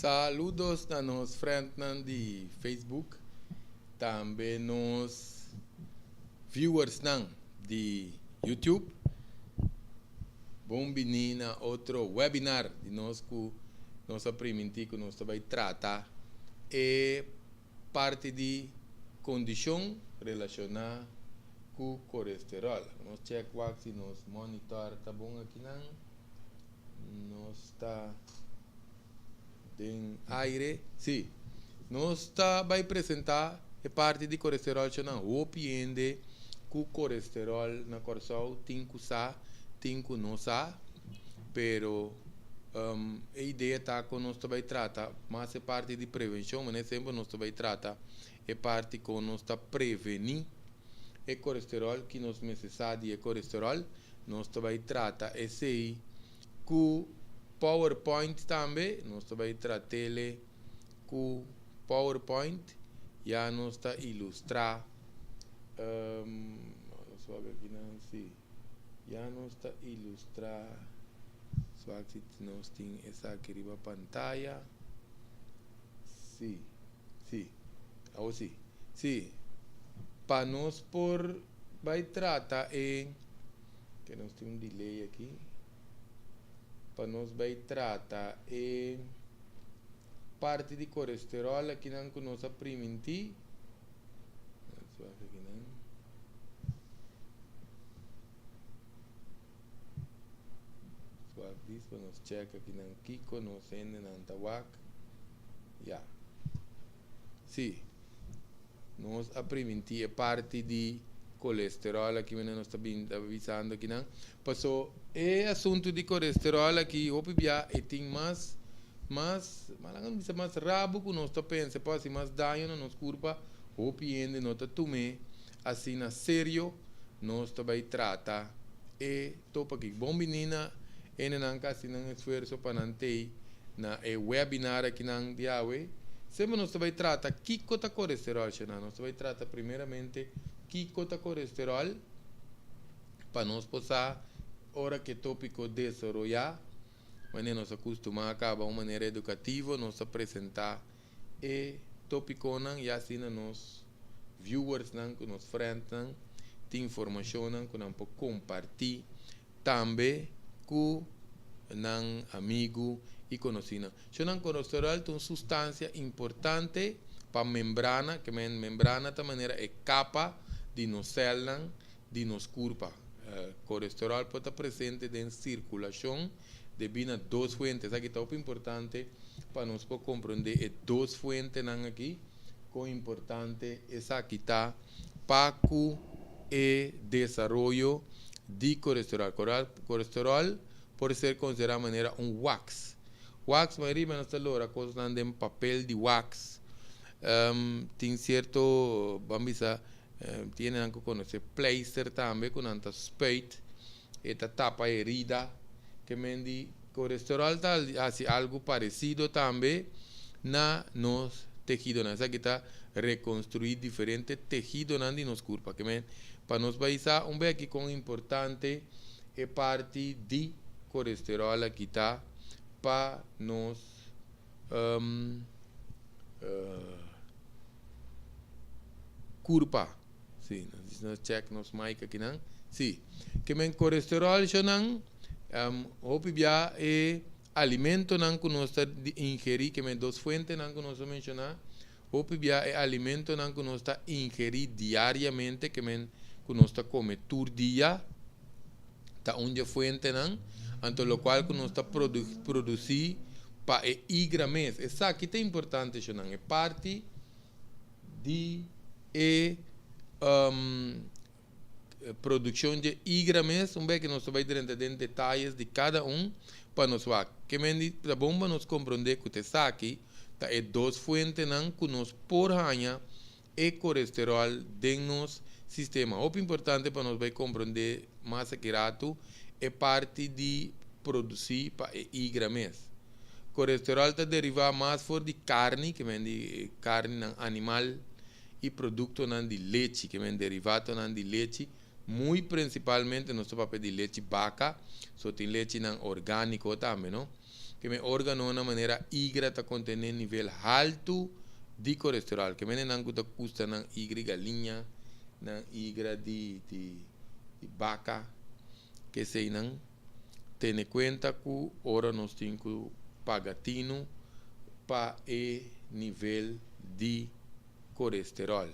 Saludos na nos friendnan di Facebook, tambe nos viewersnan di YouTube. Bon bini na otro webinar di nos ku nos a primintí ku nos ta bai trata e parti di kondishon relashoná ku kolesteròl. Nos chèk wak si nos monitor ta bon akinan. Nos ta den aire. Sí. Nos ta bai presentá e parti di kolesteròl shonan. Hopi hende ku kolesteròl na Kòrsou tin ku sa, tin ku no sa. Pero e idea ta ku nos ta bai trata mas e parti di prevenshon. Manera semper nos ta bai trata e parti kon nos ta prevení e kolesteròl, ki nos mester sa di e kolesteròl. Nos ta bai trata esei ku PowerPoint tambe. Nos ta bai trat'ele ku PowerPoint. Ya nos ta ilustrá, nos wak akinan, si. Ya nos ta ilustrá. Nos wak si nos tin esaki riba pantaya. Si, si. Awor si. Si. Pa nos por bai trata e ke nos tin un delay aki pa nos bai trata e parti di kolesterol akinan ku nos a primintí. Nos wak akinan. Nos wak dis pa nos check akinan kiko nos hendenan ta wak. Ya. Sí. Nos a primintí e parti di kolesteròl aki mene nos ta bin ta bisando akinan. Paso e asuntu di kolesteròl aki hopi bia e tin mas mas laga nos bisa mas rabu ku nos ta pensa e por hasi mas daño na nos kurpa. Hopi hende no ta tum'é asina serio. Nos ta bai trata e topa aki. Bon bini na hendenan ku hasi nan esfuerso pa nan tei na e webinar akinan di awe. Semper nos ta bai trata kiko ta kolesteròl, shana. Nos ta bai trata primeramente kiko ta kolesteròl pa nos por sa ora ku e tópiko desaroyá. Manera nos a kustumá kaba un manera edukativo nos ta presentá e tópikonan i asina nos viewersnan ku nos frèntnan tin informashonnan ku nan por kompartí tambe ku nan amigu i konosínan. Shonnan kolesteròl ta un sustansia importante pa membrana, ke men membrana ta manera e kapa di nos sèlnan di nos kurpa. Kolesteròl por ta presente den sirkulashon debí na dos fuente. Esaki ta hopi importante pa nos por komprondé e dos fuentenan aki, kon importante esaki ta pa ku e desaroyo di kolesteròl. Kolesteròl por ser konsiderá manera un wax. Wax, mayoria di nos ta lora kosnan den papel di wax. Tin sierto, ban bisa, tin hendenan ku konosé pleister tambe ku nan ta spuit, e ta tapa herida. Ke men di kolesteròl ta hasi algu paresido tambe na nos tehidonan. Esaki ta rekonstruí diferente tehidonan di nos kurpa. Ke men pa nos bai sa un beki kon importante e parti di kolesteròl aki ta pa nos kurpa. Si, nos check nos mic akinan. Si, ke men kolesteròl shonan hopi bia e alimentonan ku nos ta ingerí, ke men dos fuentenan ku nos a menshoná, hopi bia e alimentonan ku nos ta ingerí diariamente, ke men ku nos ta kome tur dia, ta un dje fuentenan, anto lokual ku nos ta produsí pa e igra mes. Esaki ta importante shonan, e parti di e produkshon dje igra mes, un bes ku nos ta bai drenta den detayes di kada un pa nos wak. Ke men di ta bon pa nos komprondé ku ta esaki ta e dos fuentenan ku nos por haña e kolesteròl den nos sistema. Hopi importante pa nos bai komprondé mas aki ratu e parti di produsí pa e igra mes. Kolesteròl ta derivá mas for di karni, ke men di karninan animal i produktonan di lechi, ke men derivatonan di lechi, muy prinsipalmente nos ta papia di lechi baka, so tin lechinan orgániko tambe no. Ke men órganonan manera igra ta kontené nivel haltu di kolesteròl. Ke men nan ku ta gusta nan igra di galiña, nan igra di di di baka, keseinan tene kuenta ku ora nos tin ku paga tinu pa e nivel di kolesteròl.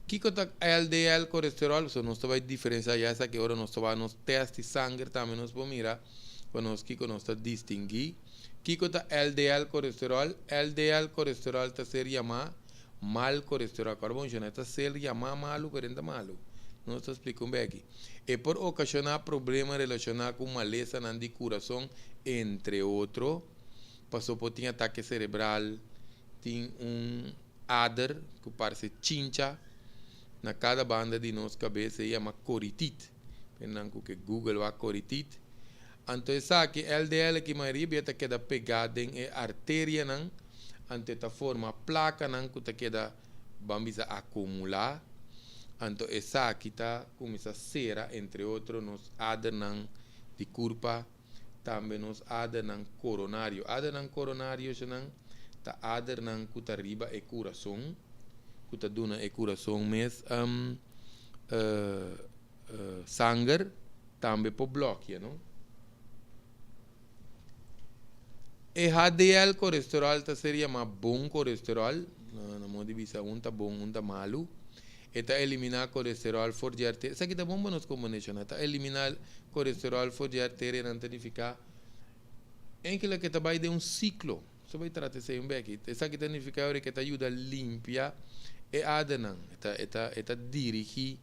Kiko ta LDL kolesteròl? So nos ta bai diferensiá ya esaki ora nos ta wak nos tèst di sanger tambe nos por mira pa nos kiko nos ta distinguí. Kiko ta LDL kolesteròl? LDL kolesteròl ta ser yamá mal kolesteròl. Kòrda bon shona, e ta ser yamá malu pero e no ta malu. Nos ta splika un beki. E por okashoná problema relashoná ku malesanan di kurason entre otro, paso por tin atake serebral, tin un. Ader ku parse chincha na kada banda di nos kabes e yama koritit. Nan ku ke google wak koritit. Anto esaki LDL ki mayoria bia ta keda pegá den e arterianan, anto e ta forma plakanan ku ta keda ban bisa akumulá. Anto esaki ta kuminsá sera entre otro nos adernan di kurpa. Tambe nos adernan koronario. Adernan koronario esnan ta adernan ku ta riba e kurason, ku ta duna e kurason mes sanger, tambe por blòkia, no? E HDL kolesteròl ta ser yamá bon kolesteròl, na modo di bisa un ta bon, un ta malu. E ta eliminá kolesteròl for di arteria. Esaki ta bon pa nos kombinashon. E ta eliminá kolesteròl for di arterianan ta nifiká enkele ke ta bai den un siklo. So bai trata esei un beki. Esaki ta nifiká ora ke ta yuda limpia e adernan. E ta e ta e ta dirigí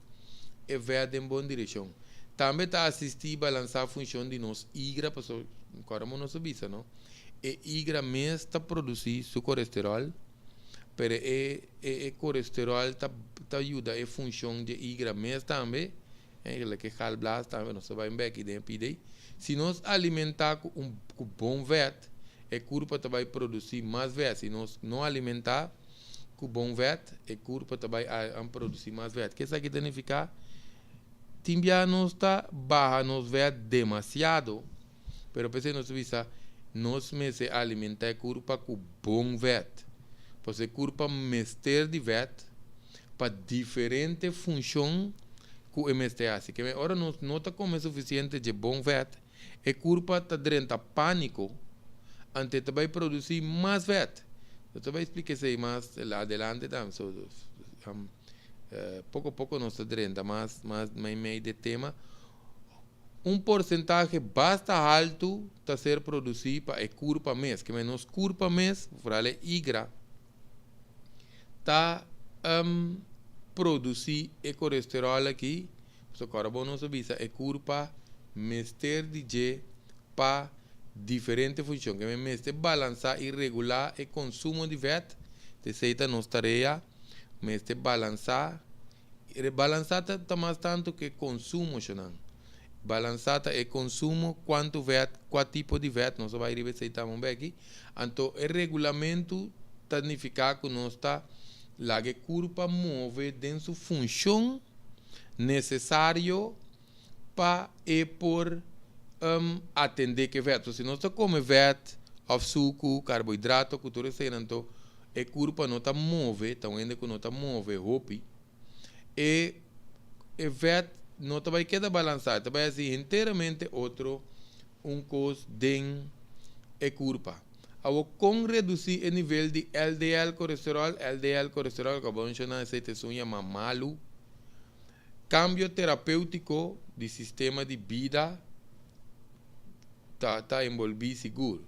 e vèt den bon direkshon. Tambe ta asistí balansá funshon di nos igra pasobra kòrda mo nos a bisa no e igra mes ta produsí su kolesteròl. Pero e e kolesterol ta ta yuda e funshon dje igra mes tambe, eigenlijk e galblaas tambe, nos ta bai bek den e pida. Si nos alimentá ku un ku bon vèt, e kurpa ta bai produsí mas vèt. Si nos no alimentá ku bon vèt, e kurpa ta bai a produsí mas vèt. Ke esaki ta nifiká? Tin bia nos ta baha nos vèt demasiado. Pero p'esei nos ta bisa, nos mester alimentá e kurpa ku bon vèt. Pasobra e kurpa mester di vèt pa diferente funshon ku e mester hasi. Ke men ora nos no ta kome sufisiente dje bon vèt, e kurpa ta drenta pániko, anto e ta bai produsí mas vèt. Nos ta bai splika esei mas adelante tambe. So, poko poko nos ta drenta mas mas meimei di e tema. Un porsentahe basta haltu ta ser produsí pa e kurpa mes. Ke men nos kurpa mes, foral e igra, ta produsí e kolesteròl aki. Pasobra kòrda bo nos a bisa e kurpa mester di dje pa diferente funshon. Ke men mester balansá i regulá e konsumo di vèt. Esei ta nos tarea, mester balansá. Balansá ta ta mas tantu ku e konsumo shonan. Balansá ta e konsumo, kuantu vèt, kua tipo di vèt, nos a bai riba esei tambe un beki. Anto e regulamentu ta nifiká ku nos ta laga e kurpa move den su funshon nesesario pa e por atendé ku e vèt. So si nos ta kome vèt òf suku, karbohidrato ku tur eseinan anto e kurpa no ta move, ta un hende ku no ta move hopi, e e vèt no ta bai keda balansá, e ta bai hasi henteramente otro un kos den e kurpa. Awor kon redusí e nivel di LDL kolesteròl? LDL kolesteròl, ku a bo menshoná esei ta esun yamá malu. Kambio terapéutiko di sistema di bida ta ta enbolbí sigur.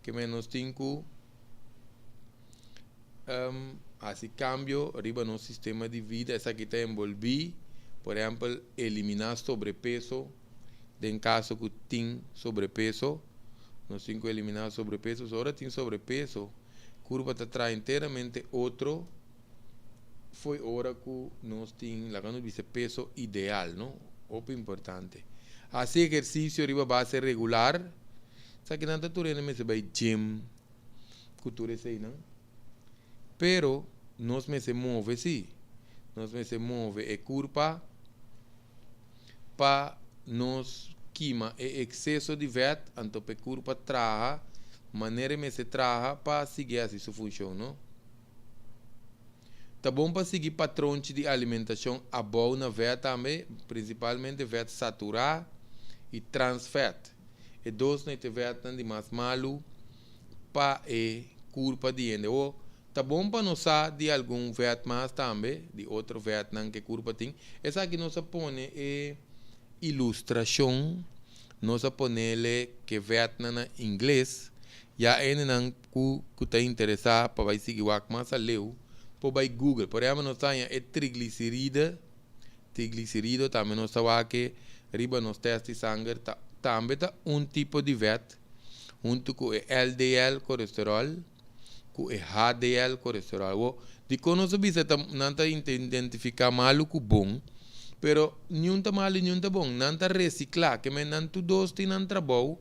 Ke men nos tin ku hasi kambio riba nos sistema di bida. Esaki ta enbolbí, por ehèmpel, eliminá sobrepeso. Den kaso ku tin sobrepeso, nos tin ku eliminá sobrepeso. So ora tin sobrepeso, kurpa ta traha enteramente otro. Fo'i ora ku nos tin, laga nos bisa peso ideal, no? Hopi importante. Hasi ehersisio riba base regular. Esaki nan ta tur hende mester bai gym ku tur eseinan. Pero nos mester move si. Nos mester move e kurpa pa nos. kima e ekseso di vèt, anto pa e kurpa traha manera e mester traha pa sigui hasi su funshon, no? Ta bon pa sigui patronchi di alimentashon abou na vèt tambe, prinsipalmente vèt saturá i transvèt. E dosnan i te vètnan di mas malu pa e kurpa di hende. O ta bon pa nos sa di algun vèt mas tambe, di otro vètnan ku e kurpa tin. Esaki nos a pone e ilustrashon, nos a ponele ke vètnan na ingles, ya hendenan ku ku ta interesá pa bai sigui wak mas aleu por bai Google. Por ehèmpel nos ta haña e trigliseride, trigliserido tambe nos ta wak e riba nos tèst di sanger ta tambe ta un tipo di vèt huntu ku e LDL kolesteròl ku e HDL kolesteròl. Awor dikon nos a bisa ta nan ta identifiká malu ku bon pero niun ta malu i niun ta bon nan ta resiklá ke men nan tur dos tin nan trabou.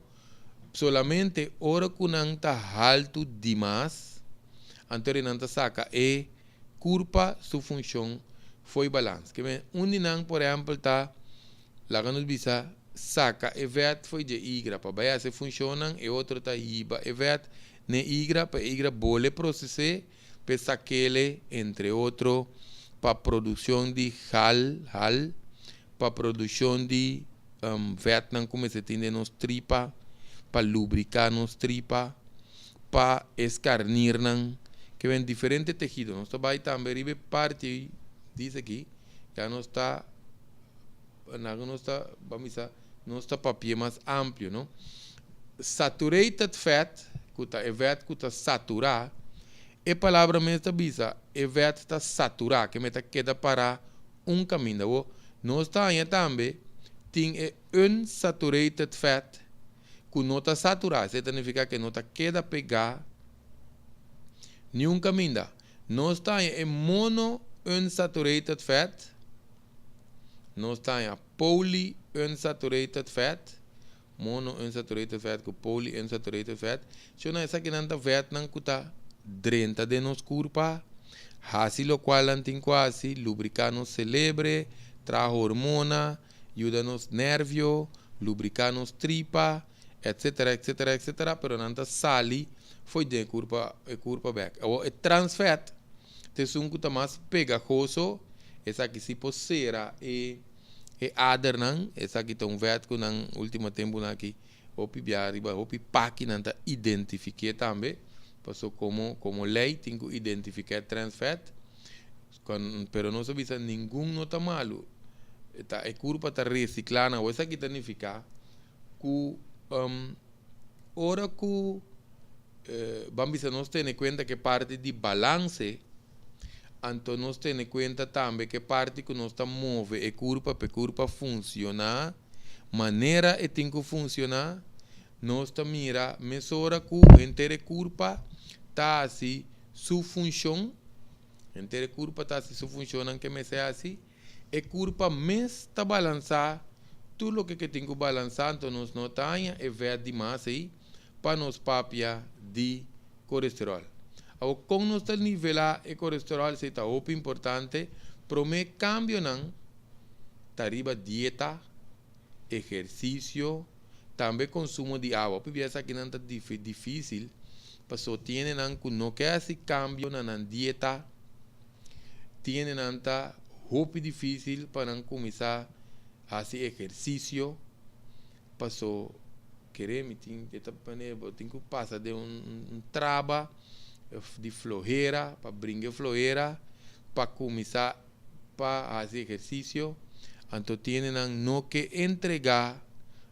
Solamente ora ku nan ta haltu dimas, anto di nan ta saka e kurpa su funshon fo'i balans. Ke men, un di nan, por ehèmpel, ta, laga nos bisa, saka e vèt fo'i dje igra pa bai hasi e funshonnan, e otro ta hiba e vèt n'e igra pa e igra bole proses'é p'e sak'ele, entre otro, pa produkshon di gal, hal, pa produkshon di Vètnan ku mester tin den nos tripa pa lubriká nos tripa, pa e skarnirnan ke ben diferente tehido. Nos ta bai tambe riba e parti dice aki, ya nos ta nan nos ta ban bisa nos ta papia mas amplio no. Saturated fat ku ta e vèt ku ta saturá, e palabra mes ta bisa e vèt ta saturá ke mester keda pará un kaminda. Awor, nos ta haña tambe tin e unsaturated fat ku no ta saturá, esei ta nifiká ku e no ta keda pegá niun kaminda. Nos ta haña e monounsaturated fat, nos ta haña polyunsaturated fat, monounsaturated fat ku polyunsaturated fat. Shona esakinan ta vetnan ku ta drenta den nos kurpa, hasi lokual nan tin ku hasi, lubriká nos selebre, traha hormona, yuda nos nervio, lubriká nos tripa, etsetera, etsetera, etsetera, pero nan ta sali fo'i den e kurpa e kurpa bèk. Awor e transvèt ta esun ku ta mas pegahoso, esaki si por sera e. E adernan, esaki ta un wet ku nan ultimo tempunan aki hopi bia riba hopi pakinan ta identifiké tambe, paso komo komo lei tin ku identifiká e transvet, pero nos a bisa ningun no ta malu, ta e kurpa ta resiklá nan. Awor esaki ta nifiká ku ora ku Ban bisa nos tene kuenta ku e parti di balanse, anto nos tene kuenta tambe ku e parti ku nos ta move e kurpa pa e kurpa funshoná manera e tin ku funshoná, nos ta mira mesora ku henter e kurpa ta hasi su funshon, henter e kurpa ta hasi su funshonnan ke mester hasi, e kurpa mes ta balansá tur loke ke tin ku balansá, anto nos no ta haña e vèt di mas ei. pa nos papia di kolesterol. Awor kon nos ta nivelá e kolesterol esei ta hopi importante, promé kambionan ta riba dieta, ehersisio, tambe konsumo di awa. Hopi bia esakinan ta difísil paso tin hendenan ku no ke hasi kambio na nan dieta, tin hendenan ta hopi difísil pa nan kuminsá hasi ehersisio. Paso kere mi tin e ta manera bo tin ku pasa den un traba di flohera pa bringa e flohera pa kuminsá pa hasi ehersisio anto tin hendenan no ke entregá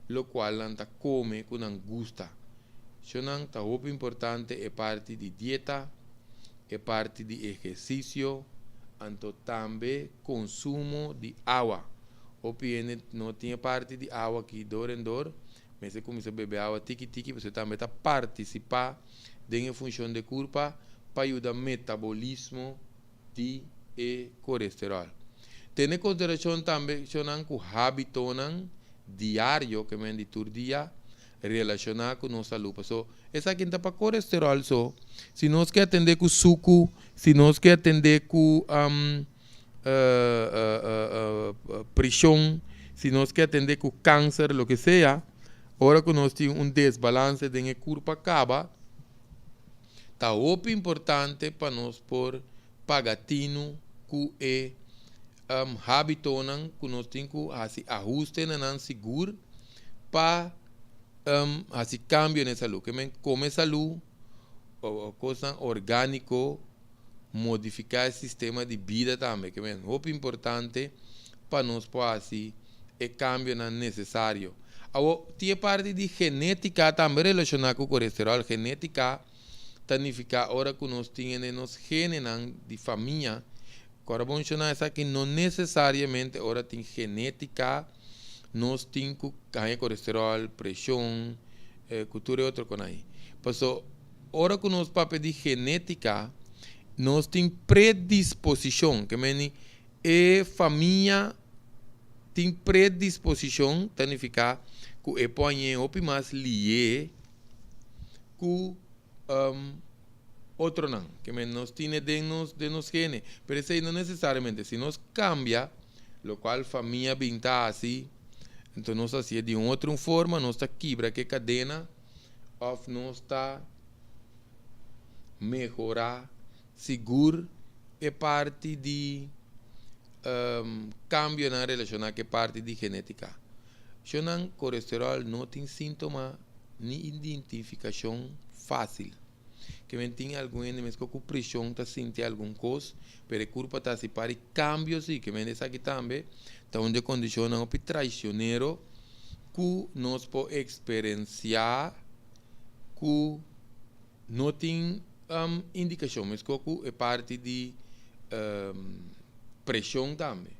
lokual nan ta kome ku nan gusta shownan ta hopi importante e parti di dieta e parti di ehersisio anto tambe konsumo di awa. Hopi hende no tin e parti di awa aki dor en dor, mester kuminsá bebe awa tiki tiki pasobra tambe ta partisipá den e funshon di e kurpa pa yuda metabolismo di e kolesteròl. Tene konsiderashon tambe shonnan ku hábitonan diario, ke men di tur dia, relashoná ku nos salú. Paso esaki no ta pa kolesteròl so, si nos ke atendé ku suku, si nos ke atendé ku. Preshon, Si nos ke atendé ku kanser, loke sea, ora ku nos tin un desbalanse den e kurpa kaba, ta hopi importante pa nos por paga tinu ku e hábitonan ku nos tin ku hasi ahuste na nan sigur pa hasi kambio na e salú. Ke men kome salú, kosnan orgániko, modifiká e sistema di bida tambe. Ke men hopi importante pa nos por hasi e kambionan nesesario. Awor, tin e parti di genétika tambe relashoná ku kolesteròl. Genétika ta nifiká ora ku nos tin e den nos genenan di famia. Ku ora bo menshoná esaki no nesesariamente ora tin genétika nos tin ku haña kolesteròl, preshon, ku tur e otro konan ei. Paso ora ku nos papia di genétika nos tin predisposishon, ke meni e famia tin predisposishon ta nifiká ku e por hañ'é hopi mas lié ku otronan. Ke men nos tine den nos den nos gene. Pero esei no nesesariamente. Si nos kambia, lokual famia bin ta hasi, enton nos hasié di un otro forma, nos ta kibra ke kadena òf nos ta mehorá sigur e parti di kambionan relashoná ku e parti di genétika. Shonnan kolesteròl no tin síntoma ni identifikashon fásil. Ke men tin algun hende meskos ku preshon ta sinti algun kos, pero e kurpa ta hasi par di kambio si. Ke men esaki tambe ta un di e kondishonnan hopi traisionero ku nos por eksperensiá ku no tin indikashon, meskos ku e parti di preshon tambe.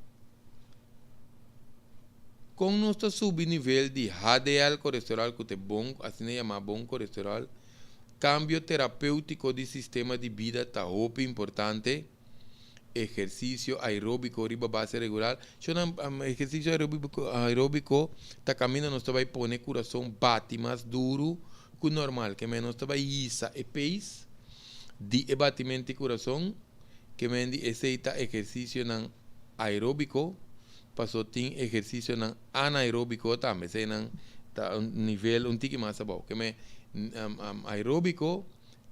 Kon nos ta subi nivel di HDL kolesterol ku ta e bon, asina yamá bon kolesterol? Kambio terapéutiko di sistema di bida ta hopi importante. Ehersisio aeróbiko riba base regular. Shon ehersisio aeróbiko ta kaminda nos ta bai pone kurason bati mas duru ku normal. Ke men nos ta bai hisa e peis di e batimentu di kurason. Ke men di esei ta ehersisionan aeróbiko, paso tin ehersisionan anaeróbiko tambe. Eseinan ta un nivel un tiki mas abou. Ke men aeróbiko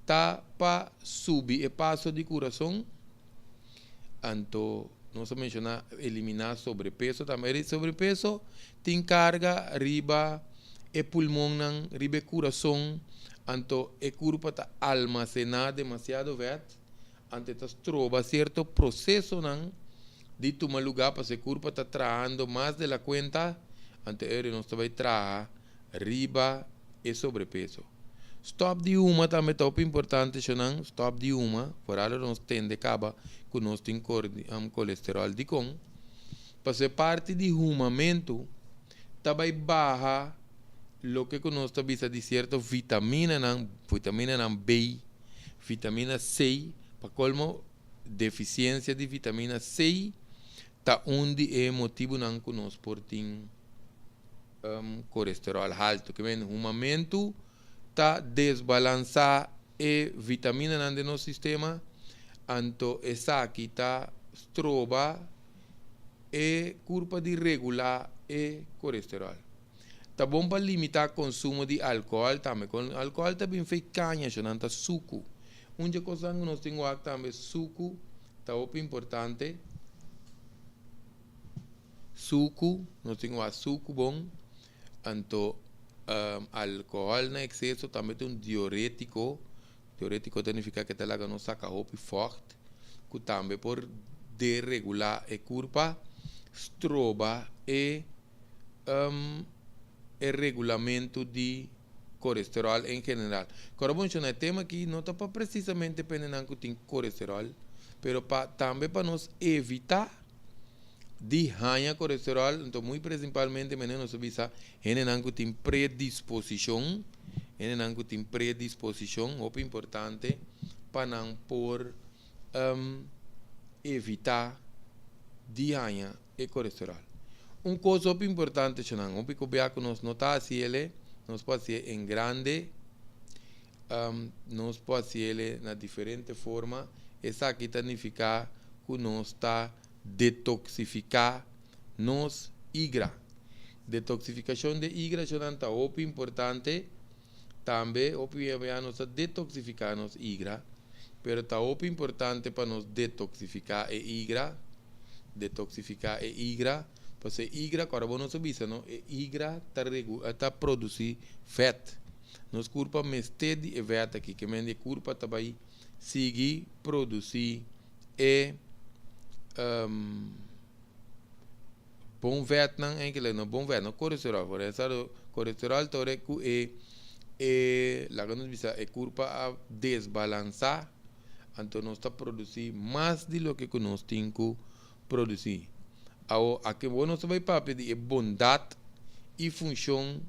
ta pa subi e paso di kurason, anto nos a menshoná eliminá sobrepeso tambe. E sobrepeso tin karga riba e pulmonnan, riba e kurason, anto e kurpa ta almasená demasiado vèt. Ante ta stroba cierto procesonan di tuma lugar pasobra e curpa ta trahando mas de la cuenta, ante eri nos ta bay traha riba e sobrepeso. Stop di huma tambe ta hopi importante shonan, stop di huma, vooral ora nos tende caba cu nos tin colesterol. Dicon? Pasobra e parti di humamento ta bay baha loke cu nos ta bisa di cierto vitaminanan, vitaminanan B, Vitamina C, pa colmo deficiencia di vitamina C ta un di e motibunan cu nos por tin colesterol halto. Ke men humamentu ta desbalansa e vitaminanan den nos sistema, anto esaki ta stroba e curpa di regula e colesterol. Ta bon pa limitá konsumo di alkohòl tambe. Kon alkohòl ta bin fei kaña sho nan ta suku. Un dje kosnan ku nos tin wak tambe suku ta hopi importante. Suku, nos tin wak suku bon. Anto alkohòl na ekseso tambe ta un diorétiko. Diorétiko ta nifiká ke ta laga nos saka hopi vògt ku tambe por deregulá e kurpa, stroba e. e regulamentu di kolesteròl en general. Kòrda bo menshoná e tema aki no ta pa presisamente pa hendenan ku tin kolesteròl, pero pa tambe pa nos evitá di haña kolesteròl, anto muy prinsipalmente manera nos a bisa hendenan ku tin predisposishon, hendenan ku tin predisposishon hopi importante pa nan por evitá di haña e kolesterol. Un kos hopi importante shonan, hopi ku bia ku nos no ta hasi ele, nos por hasié en grande, nos por hasi ele na diferente forma, esaki ta nifiká ku nos ta detoksifiká nos igra. Detoksifikashon di igra ta hopi importante. Tambe hopi bia nos ta detoksifiká nos igra, pero ta hopi importante pa nos detoksifiká e igra, detoksifiká e igra, pasobra e igra, kòrda bo nos a bisa no, e igra ta ta produsí vèt. Nos kurpa mester di e vèt aki, ke men e kurpa ta bai sigui produsí e bon vètnan enkele no bon vèt no kolesteròl por eso kolesteròl ta ora ku e e laga nos bisa e kurpa a desbalansá anto nos ta produsí mas di loke ku nos tin ku produsí awo aki bo nos ta bai papia di e bondat i funshon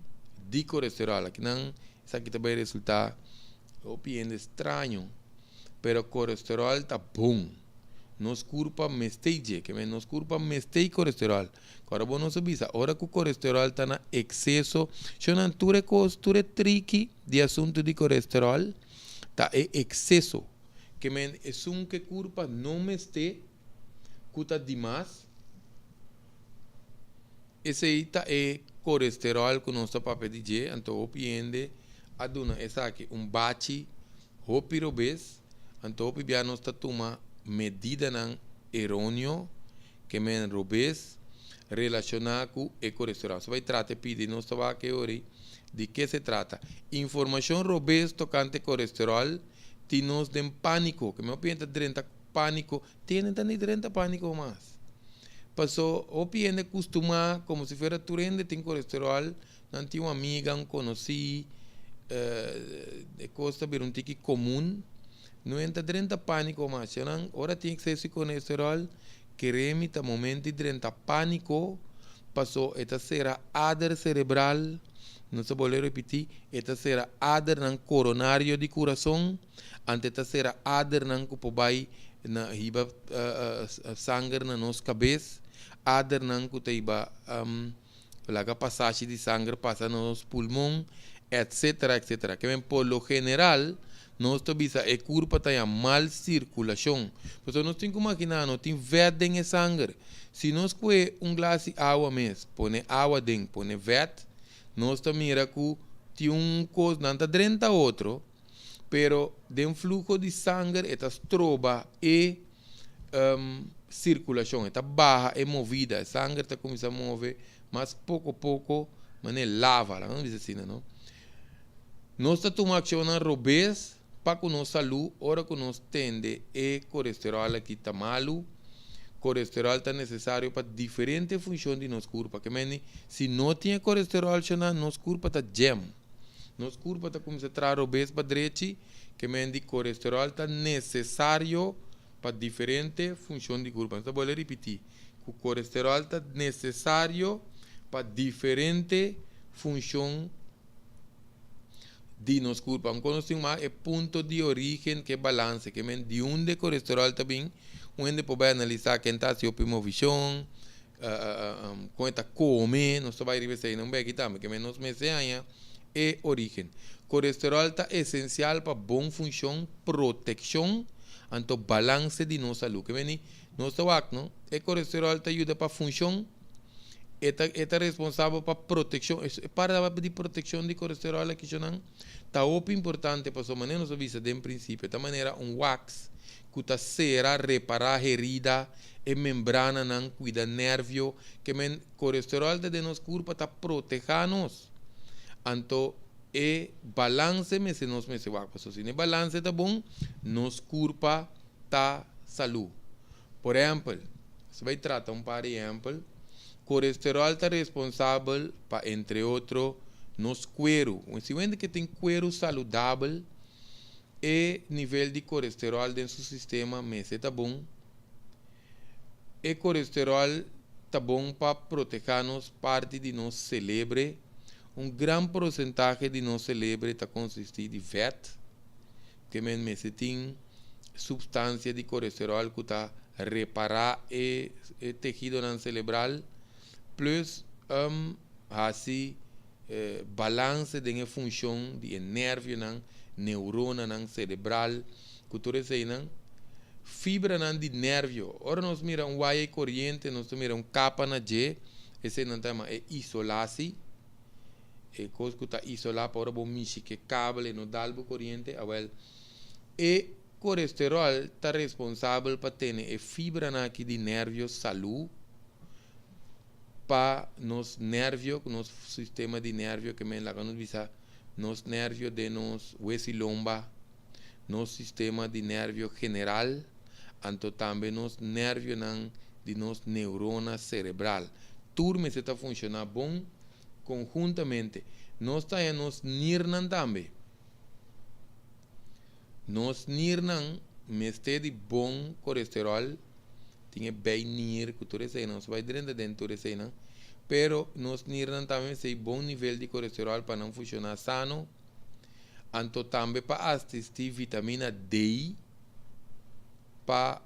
di kolesteròl akinan esaki ta bai resultá hopi hende straño pero kolesteròl ta bon. Nos kurpa mester dje, ke men nos kurpa mester kolesteròl. Ku ora bo nos a bisa, ora ku kolesteròl ta na ekseso, shonnan tur e kos, tur e triki di asuntu di kolesteròl ta e ekseso. Ke men esun ku e kurpa no mester, ku ta dimas, esei ta e kolesteròl ku nos ta papia di dje. Anto hopi hende a duna esaki un bachi hopi robes. Anto hopi bia nos ta tuma medidanan eróneo, ke men robes, relashoná ku e kolesteròl. So bai trata e pidi nos ta wak e ori di ke se trata. Informashon robes tokante kolesteròl tin nos den pániko. Ke men hopi hende ta drenta pániko, tin hende ta ni drenta pániko mas. Paso hopi hende kustumá komo si fuera tur hende tin kolesteròl. Nan tin un amiga, un konosí, e kos ta bira un tiki komun. No entra drenta pániko mas. Nan ora tin ekseso di kolesteròl, kere mi ta momento di drenta pániko, paso e ta sera ader serebral, nos ta bolbe repití, e ta sera adernan koronario di kurason, anto e ta sera adernan ku por bai na hiba sanger na nos kabes, adernan ku ta hiba. Laga pasashi di sanger pasa na nos pulmon, etcetera, etcetera. Ke men por lo general nos ta bisa e kurpa ta haña mal sirkulashon. Pasobra nos tin ku maginá no tin vèt den e sanger. Si nos kue un glas di awa mes, pone awa den, pone vèt, nos ta mira ku tin un kos, nan ta drenta otro, pero den fluho di sanger e ta stroba e sirkulashon, e ta baha e movida, e sanger ta kuminsá move mas poko poko manera e lava, laga nos bisa asina no. Nos ta tuma akshonnan robes pa ku nos salú ora ku nos tende e kolesteròl aki ta malu. Kolesteròl ta nesesario pa diferente funshon di nos kurpa, ke mende si no tin e kolesteròl shona nos kurpa ta jam. Nos kurpa ta kuminsá traha robes pa drechi, ke men di kolesteròl ta nesesario pa diferente funshon di kurpa. Nos ta bolbe ripití ku kolesteròl ta nesesario pa diferente funshon di nos kurpa. Aunke nos tin wak e punto di orígen ke balanse, ke men di unda e kolesteròl ta bin, un hende por bai analisá ken ta hasi hopi movishon, kon e ta kome, nos ta bai riba esei nan beki tambe, ke men nos mester haña e orígen. Kolesteròl ta esensial pa bon funshon, protekshon, anto balanse di nos salú. Ke meni nos ta wak no, e kolesteròl ta yuda pa funshon, e ta e ta responsabel pa protekshon, e parti di protekshon di kolesteròl aki shonnan ta hopi importante pasobra manera nos a bisa den prinsipio ta manera un wax ku ta sera, repará herida, e membrananan, kuida nervio, ke men kolesteròl ta den nos kurpa ta protehá nos. Anto e balanse mester nos mester wak pasobra si no e balanse ta bon, nos kurpa ta salú. Por ehèmpel, si bai trata un par di ehèmpel, kolesteròl ta responsabel pa entre otro nos kueru. Si un hende ke tin kueru saludabel, E nivel di kolesteròl den su sistema mester ta bon. E kolesteròl ta bon pa protehá nos parti di nos selebre. Un gran porsentahe di nos selebre ta konsistí di vèt, ke men mester tin supstansia di kolesteròl ku ta repará e tehidonan selebral, plus hasi balanse den e funshon di e nervionan, neuronanan serebral, ku tur eseinan. Fibranan di nervio. Ora nos mira un waya di koriente, nos ta mira un kapa na dje. Esei nan ta yama e isolasi. E kos ku ta isolá pa ora bo mishi ku e kabel e no dal bo koriente. Awèl, e kolesteròl ta responsabel pa tene e fibranan aki di nervio salú pa nos nervio, ku nos sistema di nervio ke men laga nos bisa nos nervio den nos wesi lomba, nos sistema di nervio general, anto tambe nos nervionan di nos neurona cerebral. Tur mester ta funciona bon conhuntamente. Nos ta haña nos nirnan tambe. Nos nirnan mester di bon colesterol, tin e bijnier cu tur eseinan, nos bai drenta den tur eseinan, pero nos nirnan tambe mester di bon nivel di colesterol pa nan funciona sano. Anto tambe pa asisti vitamina D pa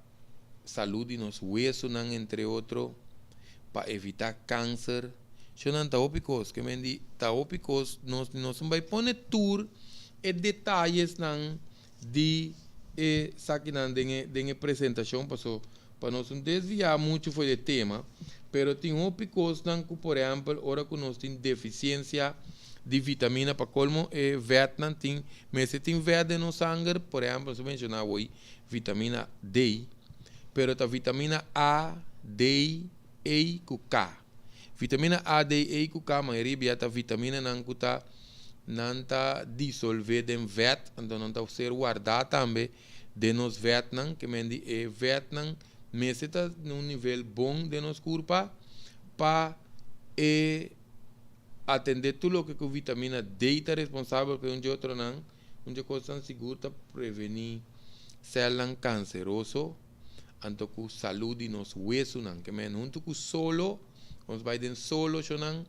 salud di nos wesonan entre otro, pa evita cancer. Shonan ta hopi cos, ke men di ta hopi cos nos nos no bay pone tur e detayesnan di e sakinan den e den e presentacion paso pa nos no desvia mucho for di e tema, pero tin hopi cosnan cu por ehempel ora cu nos tin deficiencia di vitamina pa colmo e vetnan tin mester tin vet den nos sanger, por ehempel nos a menciona awor vitamina D, pero ta vitamina A, D, E cu K. Vitamina A, D, E cu K mayoria bia ta vitaminanan cu ta nan ta disolve den vet, anto nan ta ser warda tambe den nos vetnan, ke men di e vetnan mester ta na un nivel bon den nos curpa pa e atende tur loke cu vitamina D ta responsabel pe un dje otronan, un dje cosnan sigur ta preveni celnan canceroso, anto cu salud di nos wesunan, ke men hunto cu solo, nos bay den solo shonan,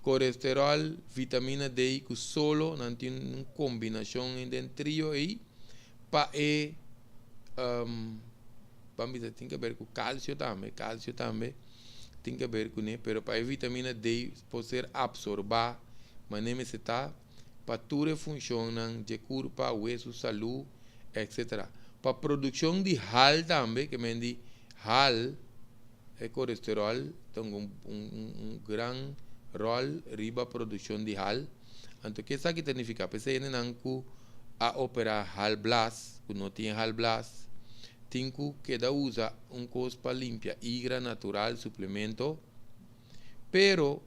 colesterol, vitamina D cu solo, nan tin un combinacion den trio ey, pa e ban bisa tin ke ber cu calcio tambe, calcio tambe tin ke ber cune, pero pa e vitamina D por ser absorba mane mester ta pa tur e funcionnan dje curpa, wesu, salu, etc. Pa produccion di hal tambe, ke men di hal, e colesterol ta un un gran rol riba produccion di hal. Anto ke esaki ta nifica? P'esei hendenan cu a opera halblas, cu no tin halblas, tin cu keda usa un cos pa limpia igra natural, suplemento. Pero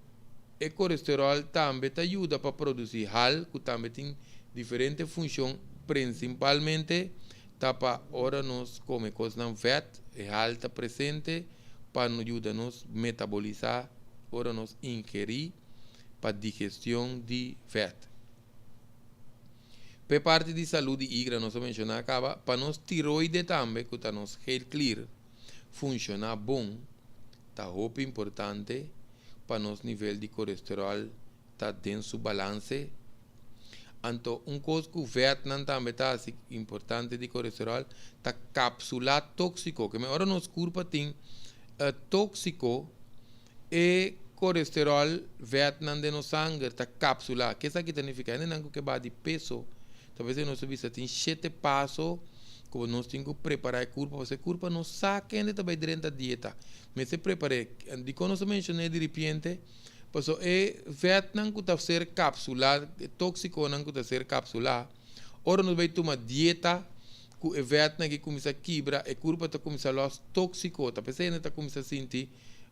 e colesterol tambe ta yuda pa produci hal cu tambe tin diferente funcion, principalmente ta pa ora nos come cosnan vet, e hal ta presente pa yuda nos metabolisa ora nos ingeri pa digestion di vet. P'e parti di salud di igra nos a menciona caba, pa nos tiroide tambe cu ta nos schildklier funciona bon ta hopi importante pa nos nivel di colesterol ta den su balance. Anto un cos cu vetnan tambe ta haci importante di colesterol ta capsula toxico. Keme ora nos curpa tin toxico e colesterol vetnan den nos sanger ta capsula. Ke esaki ta nifica? Hendenan cu ke baha di peso ta bes nos ta bisa tin shete paso cu nos tin cu prepara e curpa pasobra e curpa no sa kende ta bay drenta dieta. Mester prepare. Dicon nos ta menciona di ripiente? Pasobra e vetnan cu ta ser capsula, e toxiconan cu ta ser capsula, ora nos bay tuma dieta cu e vetnan aki cuminsa kibra, e curpa ta cuminsa los toxico. Ta p'esey hende ta cuminsa sinti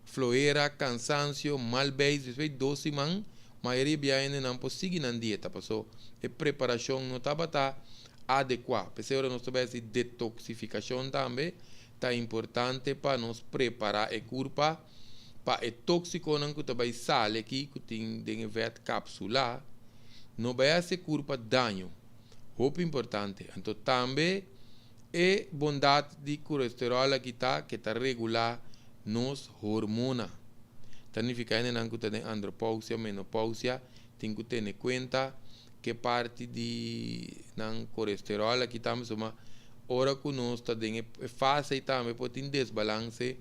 Flohera, cansancio, mal beis, despues di dos siman, mayoria bia hendenan por sigui nan dieta paso e preparacion no tabata adecua. P'esey ora nos ta bay haci detoxificacion tambe ta importante pa nos prepara e curpa pa e toxiconan cu ta bay sali aki cu tin den e vet capsula no bay haci e curpa daño. Hopi importante. Anto tambe. E bondat di kolesterol aki ta ke ta regulá nos hormona. Ta nifiká hendenan ku ta den andropousia, menopousia tin ku tene kuenta ke parti di nan kolesterol aki tambe suma ora ku nos ta den e fase ei tambe por tin desbalanse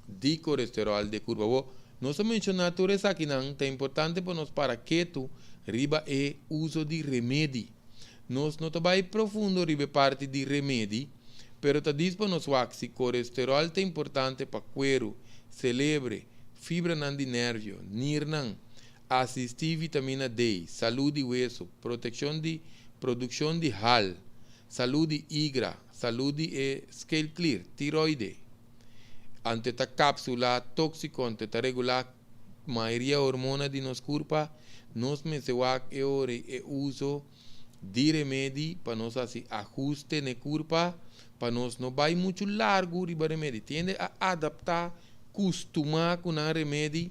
di kolesterol den kurpa. Bo nos a menshoná tur esakinan ta importante pa nos para ketu riba e uso di remedi. Nos no ta bai profundo riba e parti di remedi, pero ta dis pa nos wak si kolesterol ta importante pa kueru, selebre, Fibranan di nervio, nirnan, asistí vitamina D, salú di wesu, protekshon di produkshon di hal, salú di igra, salú di e skeelklier, tiroide. Anto e ta kapsulá tóksiko, anto e ta regulá mayoria hormona di nos kurpa. Nos mester wak e ora e uso di remedi pa nos hasi ahuste na e kurpa pa nos no bai muchu largu riba remedi. Tin hende a adaptá, kustumá ku nan remedi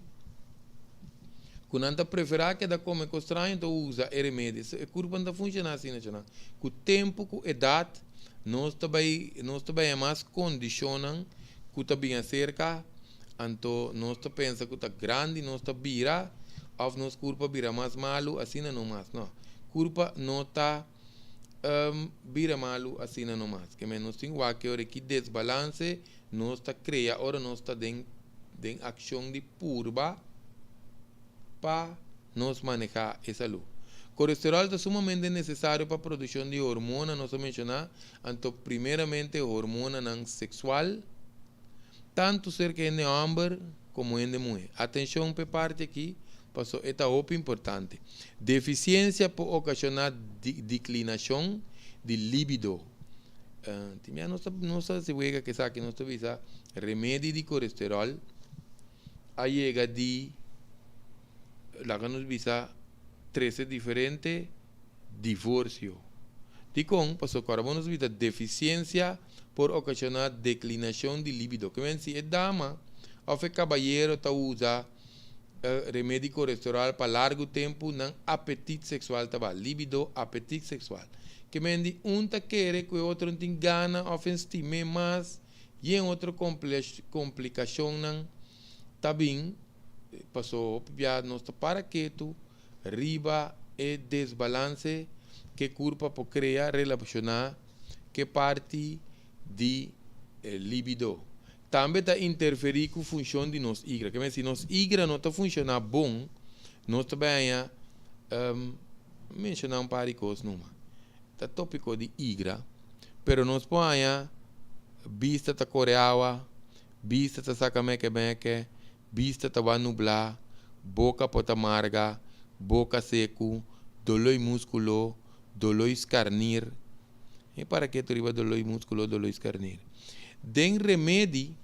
ku nan ta preferá keda kome kos straño ta usa e remedi. E kurpa no ta funshoná asina chonnan. Ku tempu ku edat nos ta bai nos ta bai mas kondishonnan ku ta bin aserka. Anto nos ta pensa ku ta grandi nos ta bira òf nos kurpa bira mas malu asina no mas. No, kurpa no ta bira malu asina no mas. Ke men nos tin wak ora ki desbalanse nos ta krea ora nos ta den den akshon di purba pa nos manehá e salú. Kolesteròl ta sumamente nesesario pa produkshon di hormona nos a menshoná, anto primeramente hormonanan seksual. Tantu serka hende hòmber komo hende muhé. Atenshon pa e parti akí, pasobra e ta hopi importante. Defisiensia por okashoná diklinashon di libido. Tin bia nos ta nos ta hasi wega ku esaki, nos ta bisa remedi di kolesteròl a yega di laga nos bisa trese diferente divorsio. Dikon? Pasobra ora bo nos bisa defisiensia por okashoná deklinashon di libido. Ke men si e dama òf e kabayero ta usa remedi kolesteròl pa largu tempu, nan apetit seksual ta baha. Libido, apetit seksual. Ke men di un ta kere ku e otro no tin gana òf e stim'é mas i en otro komplikashonnan ta bin paso hopi bia nos ta para ketu riba e desbalanse ke kurpa por krea relashoná ke parti di libido. Tambe ta interferí ku funshon di nos igra. Ke men si nos igra no ta funshoná bon, nos ta bai haña, menshoná un par di kos numa. Ta tópiko di igra, pero nos por haña bista ta kore awa, bista ta saka meke meke, bista ta wak nublá, boka por ta marga, boka seku, doló i múskulo, doló i skarnir. E para ketu riba doló i múskulo, doló i skarnir. Den remedi,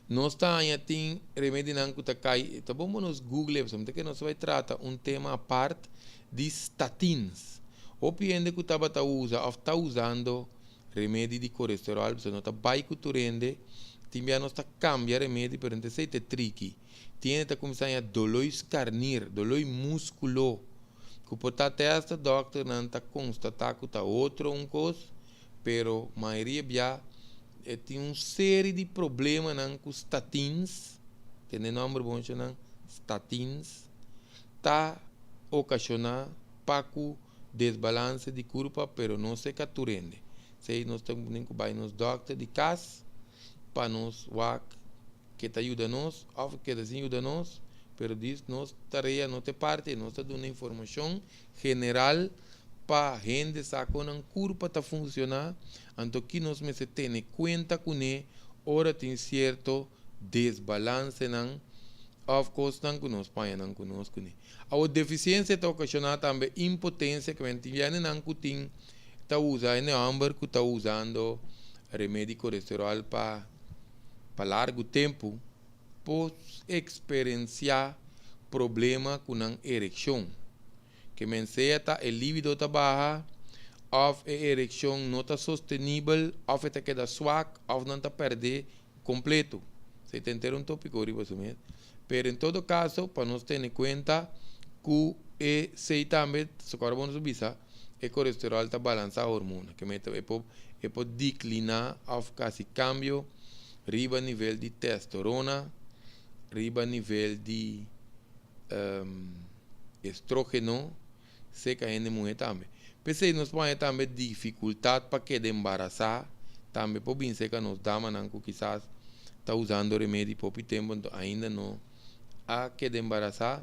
nos ta haña tin remedinan ku ta kai, ta bon pa nos google e pasobra mi ta kere nos ta bai trata un tema apart di statins. Hopi hende ku tabata usa òf ta usando remedi di kolesteròl pasobra no ta bai ku tur hende, tin bia nos ta kambia remedi pero no ta esei ta e triki. Tin hende ta kuminsá haña doló i skarnir, doló i múskulo. Ku por ta te hasta dòkternan ta konstatá ku ta otro un kos, pero mayoria bia e tin un seri di problemanan ku statins, tende nòmber bon shonnan, statins, ta okashoná pa ku desbalanse di kurpa, pero no seka tur hende. Esei nos ta tin ku bai nos dòkter di kas pa nos wak ke ta yuda nos òf keda sin yuda nos, pero dis nos tarea no ta e parti, nos ta duna informashon general pa hende sa kon nan kurpa ta funshoná, anto ki nos mester tene kuenta kuné ora tin sierto desbalansenan òf kosnan ku nos paña nan ku nos kuné. Awor defisiensia ta okashoná tambe impotensia, ke men tin hendenan ku tin ta usa, hende hòmber ku ta usando remedi kolesteròl pa. Pa largu tempu por eksperensiá problema ku nan erekshon. Ke men sea ta e libido ta baha, òf e erekshon no ta sostenibel, òf e ta keda swak, òf nan ta pèrdé kompleto. Esei ta henter un tópiko riba su mes. Pero en todo kaso pa nos tene kuenta ku esei tambe, sokor bo nos a bisa, e kolesteròl ta balansá hormona, ke mester e por e por dikliná òf kasi kambio riba nivel di testorona, riba nivel di estrógeno seka hende muhé tambe. P'esei nos por haña tambe difikultat pa keda embarasá, tambe por bin seka nos damanan ku kisas ta usando remedi popi tempu anto ainda no a keda embarasá.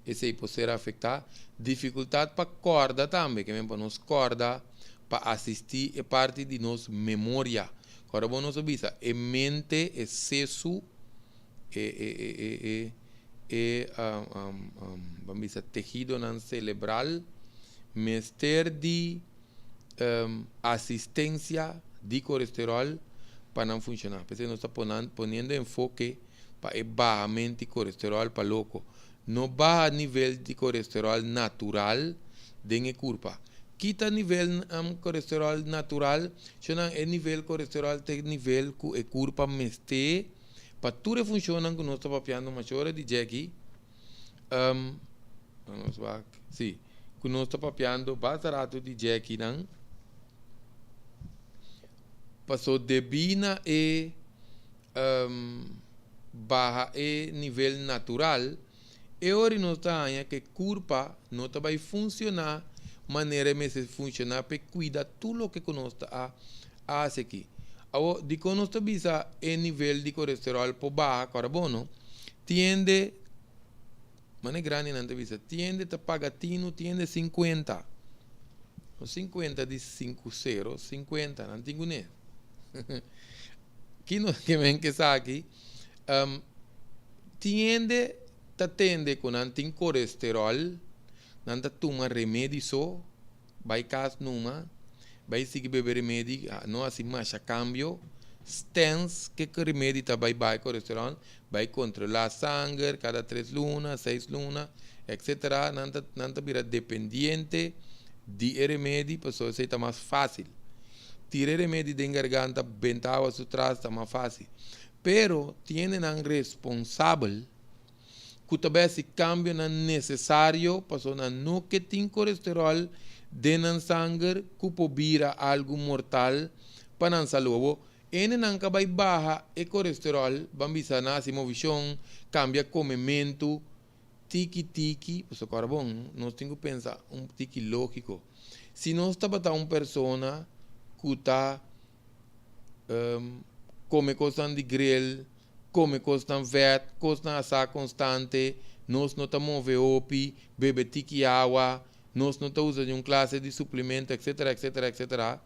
Esei por ser afektá. Difikultat pa kòrda tambe, ke men pa nos kòrda pa asistí e parti di nos memoria. Ora bo nos a bisa e mente, e sesu, e e e e e e ban bisa tehidonan celebral mester di asistencia di colesterol pa nan funciona. P'esei nos ta poniendo enfoke pa e bahamento di colesterol pa loco. No baha nivel di colesterol natural den e curpa. Kita nivel colesterol natural, shonan e nivel colesterol ta e nivel cu e curpa mester pa tur e funcionnan cu nos ta papiando masha ora di dje aki. Nos wak, si, cu nos ta papiando basta rato di dje akinan. Paso debí na e baha e nivel natural, e ora nos ta haña ku e kurpa no ta bai funshoná manera e mester funshoná pa e kuida tur loke ku nos ta a hasi aki. Awor, dikon nos ta bisa e nivel di kolesteròl por baha ku ora bon no? Tiende, manera grandinan ta bisa, tiende ta paga tinu, tiende sinkuenta. No sinkuenta di sinku sero, sinkuenta, nan tin kuné. Ki nos ke men ke esaki? Tin hende ta tende ku nan tin kolesteròl, nan ta tuma remedi so, bai kas numa, bai sigui bebe remedi, no hasi masha kambio. Stens ke remedi ta bai bai kolesteròl, bai kontrolá sanger kada tres luna, seis luna, etsetera. Nan ta nan ta bira dependiente di e remedi pasobra esei ta mas fásil. Tira e remedi den garganta, benta awa su tras ta mas fácil. Pero tin hendenan responsabel ku ta bai hasi kambionan nesesario pasobra nan no ke tin kolesteròl den nan sanger ku por bira algu mortal pa nan salú. Awor, hendenan ka bai baha e kolesteròl, ban bisa nan hasi movishon, kambia komementu tiki tiki, pasobra kòrda bon, nos tin ku pensa un tiki lógiko. Si nos tabata un persona ku ta kome kosnan di grill, kome kosnan vèt, kosnan asá konstante, nos no ta move hopi, bebe tiki awa, nos no ta usa niun klase di suplemento, etcetera, etcetera, etcetera,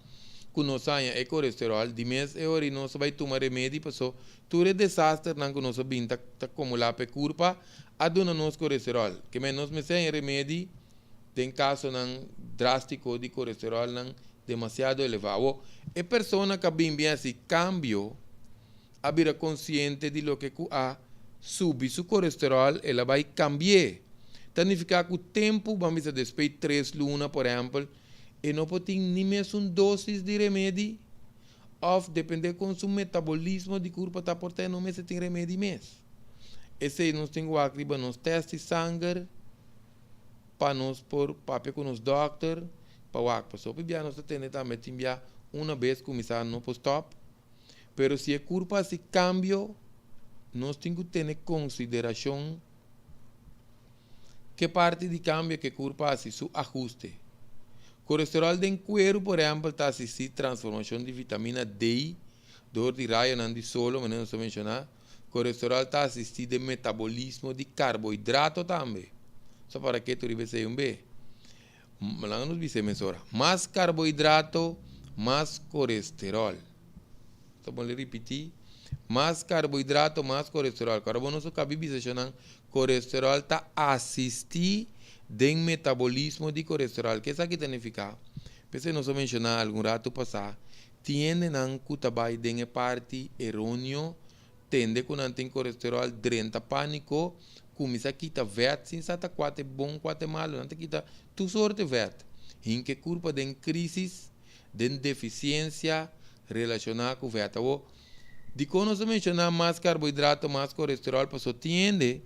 ku nos haña e kolesteròl, di mes e ora nos a bai tuma remedi paso tur e desasternan ku nos a bin ta ta kumulá pa e kurpa a duna nos kolesteròl. Ke men nos mester haña remedi den kasonan drástiko di kolesteròlnan demasiado elevá. Awor, e persona ku a bin bin hasi kambio a bira konsiente di loke ku a subi su kolesteròl, el a bai kambi'é. Ta nifiká ku tempu, ban bisa despues tres luna por ehèmpel, e no por tin ni mesun dósis di remedi òf dependé kon su metabolismo di kurpa ta por ta e no mester tin remedi mes. Esei nos tin ku wak riba nos tèst di sanger pa nos por papia ku nos dòkter pa wak. Pasobra hopi bia nos ta tende tambe tin bia una bes kuminsá no por stòp. Pero si e kurpa hasi kambio, nos tin ku tene konsiderashon ke parti di kambio ku e kurpa hasi, su ahuste. Kolesteròl den kueru, por ehèmpel, ta asistí transformashon di vitamina D dor di rayonan di solo, manera nos a menshoná. Kolesteròl ta asistí den metabolismo di karbohidrato tambe. So para ke tur riba esei un be. Laga nos bisa e mesora. Mas karbohidrato, mas kolesteròl. Ta bon ripití. Mas karbohidrato, mas kolesteròl. Kòrda bo nos a kabi bisa shonnan, kolesteròl ta asistí den metabolismo di kolesteròl. Ke esaki ta nifiká? P'esei nos a menshoná algun ratu pasá, tin hendenan ku ta bai den e parti eróneo Tende ku nan tin kolesteròl drenta pániko, kuminsá kita vèt sin sa ta kua ta e bon kua ta e malu. Nan ta kita tur sorte vèt. Hinka e kurpa den krísis, den defisiensia relashoná ku vèt. Awor, dikon nos ta menshoná mas karbohidrato, mas kolesteròl? Pasobra tin hende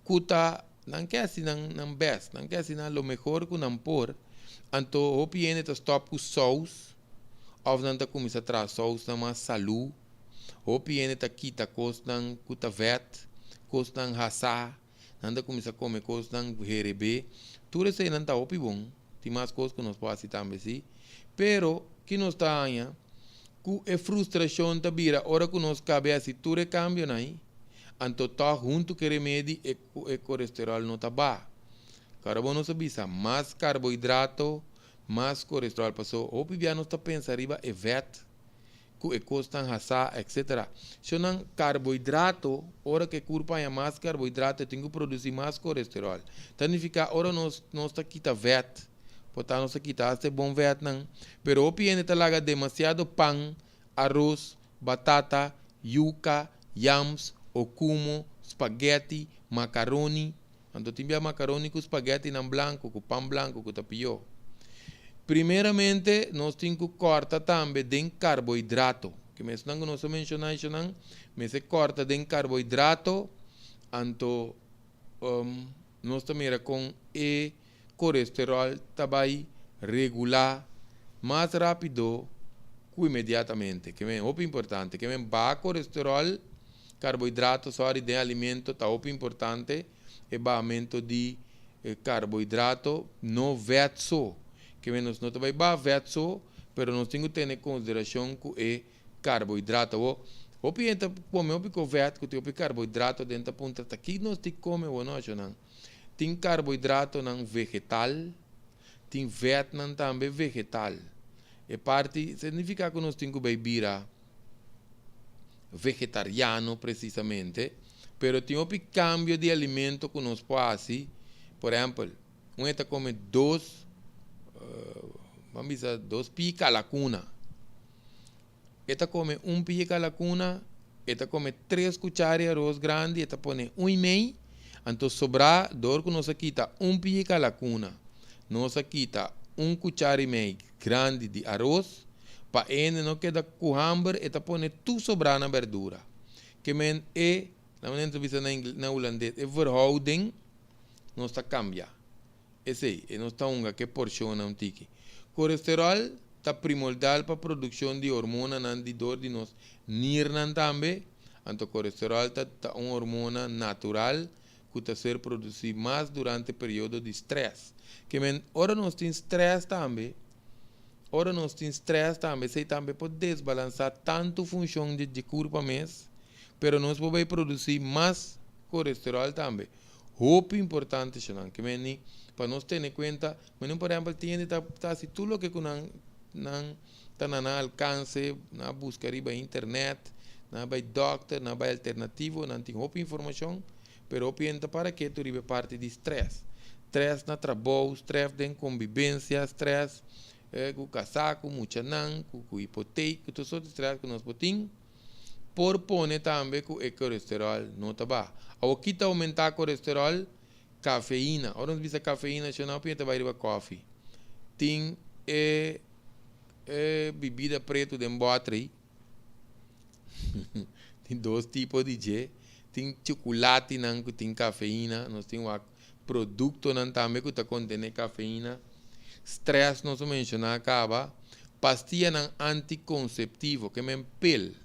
ku ta nan ke hasi nan nan bèst, nan ke hasi nan lo mehor ku nan por, anto hopi hende ta stòp ku sous òf nan ta kuminsá traha sousnan mas salú. Hopi hende ta kita kosnan ku ta vèt, kosnan hasá, nan ta kuminsá kome kosnan herebé. Tur eseinan ta hopi bon, tin mas kos ku nos por hasi tambe sí. Pero, ki nos ta haña? Ku e frustrashon ta bira ora ku nos kabe hasi tur e kambionan ei, anto tòg huntu ku e remedi e e kolesteròl no ta baha. Kòrda bo nos a bisa, mas karbohidrato, mas kolesteròl. Pasobra hopi bia nos ta pensa riba e vèt. Ku e kosnan hasá, etc. Shonnan, karbohidrato, ora ku e kurpa haña mas karbohidrato e tin ku produsí mas kolesteròl. Ta nifiká ora nos nos ta kita vèt, por ta nos ta kita asta e bon vètnan, pero hopi hende ta laga demasiado pan, aros, batata, yuka, yams, okumo, spagèti, makaroni, Anto tin bia macaroni cu spaghettinan blanco, cu pan blanco cu ta pió. Primeramente nos tin cu corta tambe den carbohidrato. Ke mesnan cu nos a menciona eshonan, mester corta den carbohidrato, anto nos ta mira con e colesterol ta bay regula mas rapido cu inmediatamente. Ke men hopi importante. Ke men baha colesterol. Carbohidrato, sorry, den alimento ta hopi importante, e bahamento di carbohidrato, no vet so. Ke men nos no ta bai baha vet so, pero nos tin ku tene konsiderashon ku e carbohidrato. Awor, hopi hende ta kome hopi ku vet ku tin hopi carbohidrato den ta puntra ta ki nos tin kome awor no ashonan. Tin carbohidratonan vegetal, tin vetnan tambe vegetal. E parti significa ku nos tin ku bai bira vegetariano precisamente, pero tin hopi cambio di alimento cu nos por haci. Por ehempel, un e ta come dos, ban bisa dos pii calacuna. E ta come un pii calacuna, e ta come tres cuchara di aros grandi, e ta pone un y mei, anto sobra door cu nos a kita un pii calacuna, nos a kita un cuchara y mei grandi di aros, Pa e hende no keda ku hamber e ta pone tur sobrá na berdura. Ke men e, na manera ta bisa na ingles, na hulandes, e verhouding nos ta kambia. Esei, e nos ta hunga ku e porshonnan un tiki. Kolesteròl ta primordal pa produkshon di hormonanan di dor di nos nirnan tambe. Anto kolesteròl ta ta un hormona natural ku ta ser produsí mas durante periodo di strès. Ke men ora nos tin strès tambe, Ora nos tin stress tambe esei tambe por desbalansá tantu funshon di di kurpa mes, pero nos por bai produsí mas kolesteròl tambe. Hopi importante esnan ke meni pa nos tene kuenta, meni por ehèmpel tin hende ta ta hasi tur loke ku nan nan ta na nan alkanse, nan a buska riba internet, nan a bai dòkter, nan a bai alternativo, nan tin hopi informashon, Pero hopi hende ta para ketu riba e parti di stress. Stress na trabou, stress den kombibensia, stress ku kasá, ku muchanan, ku hipotek, ku tur sorti di stress ku nos por tin, por pone tambe ku e kolesteròl no ta baha. Awor ki ta oumentá kolesteròl? Kafeina. Ora nos bisa kafeina shona hopi hende ta bai riba kòfi. Tin e e bibida pretu den bòter. Tin dos tipo di dje. Tin chukulatinan ku tin kafeina. Nos tin wak produktonan tambe ku ta kontené kafeina. Strès nos a menshoná kaba. Pastianan antikonseptivo, ke men pil.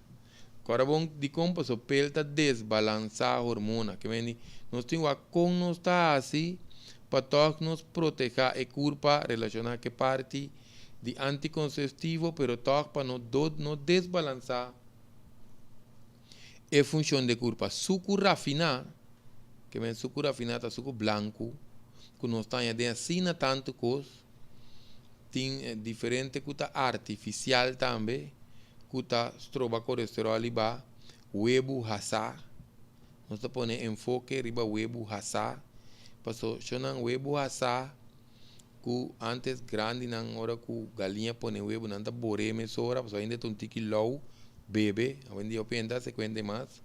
Kòrda bon dikon pasobra pil ta desbalansá hormona. Ke men di nos tin wak kon nos ta hasi pa tòg nos protehá e kurpa relashoná ku e parti di antikonseptivo pero tòg pa no no desbalansá e funshon di e kurpa. Suku rafiná, ke men suku rafiná ta suku blanku ku nos ta haña den asina tantu kos, tin diferente ku ta artifisial tambe ku ta stroba kolesteròl riba webu hasá. Nos ta pone enfoke riba webu hasá paso shonnan webu hasá. Ku antes grandinan ora ku galiña pone webu nan ta bor'é mesora pasobra ainda ta un tiki lou bebe awendia hopi hende ta hasi kuenta e mas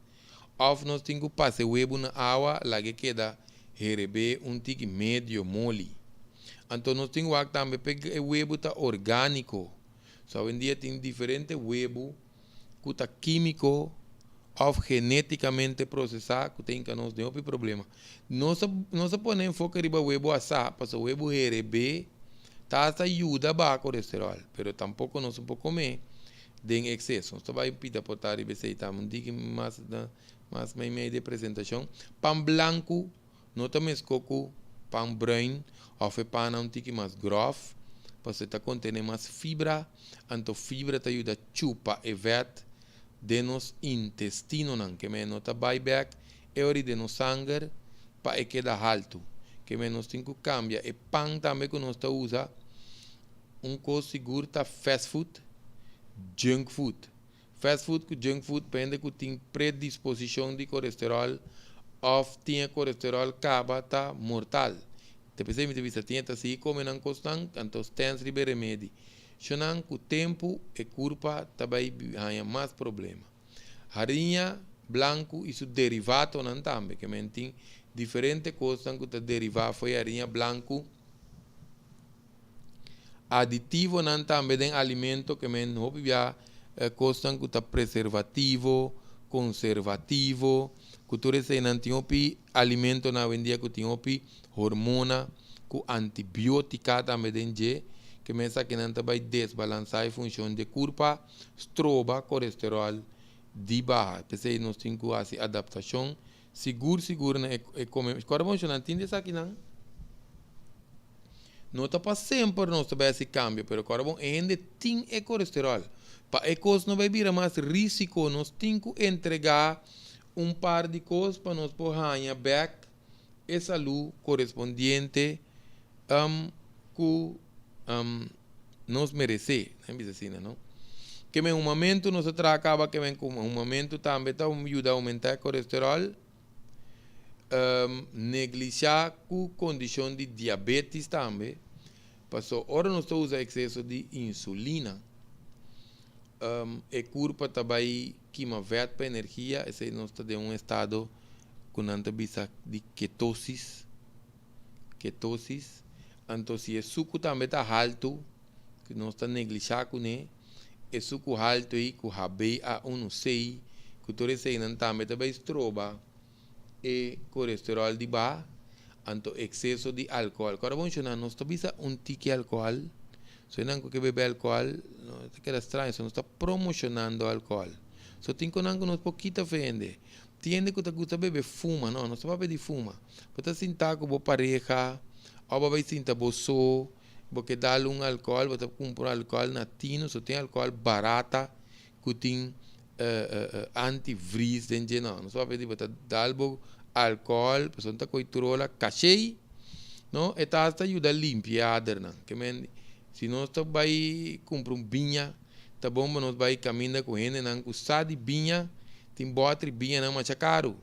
òf nos tin ku pasa e webu na awa laga e keda herebé un tiki medio moli anto nos tin wak tambe pa e webu ta orgániko so awendia tin diferente webu ku ta kímiko òf genétikamente prosesá ku ta hinka nos den hopi problema. Nos a nos a pone enfoke riba webu asá pasobra webu herebé ta hasta yuda baha kolesteròl, pero tampoko nos no por kome den ekseso. Nos ta bai pita por ta riba esei tambe un tiki mas mas meimei di e presentashon. Pan blanku No ta meskó ku pan bruin òf e pannan un tiki mas gròf, pasobra e ta kontené mas fibra, anto fibra ta yuda chupa e vèt den nos intestinonan, ke men no ta bai bèk e ori den nos sanger pa e keda haltu. Ke men nos tin ku kambia e pan tambe ku nos ta usa. Un kos sigur ta fast food, junk food. Fast food ku junk food pa hende ku tin predisposishon di kolesteròl òf tin e kolesteròl kaba ta mortal. Te p'esei mi ta bisa tin e ta sigui kome nan kosnan anto stèns riba e remedi. Shonnan ku tempu e kurpa ta bai haña mas problema. Hariña blanku i su derivatonan tambe, ke men tin diferente kosnan ku ta derivá for e hariña blanku. Aditivonan tambe den alimento ke men hopi bia kosnan ku ta preservativo, konservativo, ku tur eseinan tin hopi alimentonan awendia ku tin hopi hormona ku antibiotika tambe den dje ke men esakinan ta bai desbalansá e funshon di e kurpa, stroba kolesteròl di baha. P'esei nos tin ku hasi adaptashon sigur sigur na e kome. Kòrda bon shonnan tin di esakinan. No ta pa semper nos ta bai hasi kambio, pero kòrda bon, e hende tin e kolesteròl. Pa e kos no bai bira mas rísiko, nos tin ku entregá un par di kos pa nos por haña bèk e salú korespondiente ku nos meresé. Nan bisa asina, no? Ke men humamentu nos a traha kaba, ke men ku humamentu tambe ta yuda oumentá e kolesteròl. Neglishá ku kondishon di diabetis tambe, paso ora nos ta usa ekseso di insulina, e kurpa ta bai kima vèt pa energia, esei nos ta den un estado ku nan ta bisa di ketosis, ketosis, anto si e suku tambe ta haltu, ku nos ta neglishá kuné, e suku haltu ei ku HbA1c, ku tur eseinan tambe ta bai stroba e kolesteròl di baha, anto ekseso di alkohòl. Kòrda bon shona, nos ta bisa un tiki alkohòl, so esnan ku ke bebe alkohòl no ta keda straño, so nos ta promoshonando alkohòl. So tin konan ku nos por kita fe hende. Tin hende ku ta gusta bebe fuma, no, nos ta papia di fuma. Bo ta sinta ku bo pareha òf bo bai sinta bo so. Bo ke dal un alcohol, bo ta cumpra un alcohol na tino, so tin alcohol barata cu tin antivries den dje. No, nos papia di bo ta dal bo alcohol, pasobra ta coy trola cashey, no, e ta hasta yuda limpia adernan. Ke men, si nos ta bay cumpra un biña, ta bon pa nos bay caminda cu hendenan cu sa di biña, tin botri biñanan masha caro.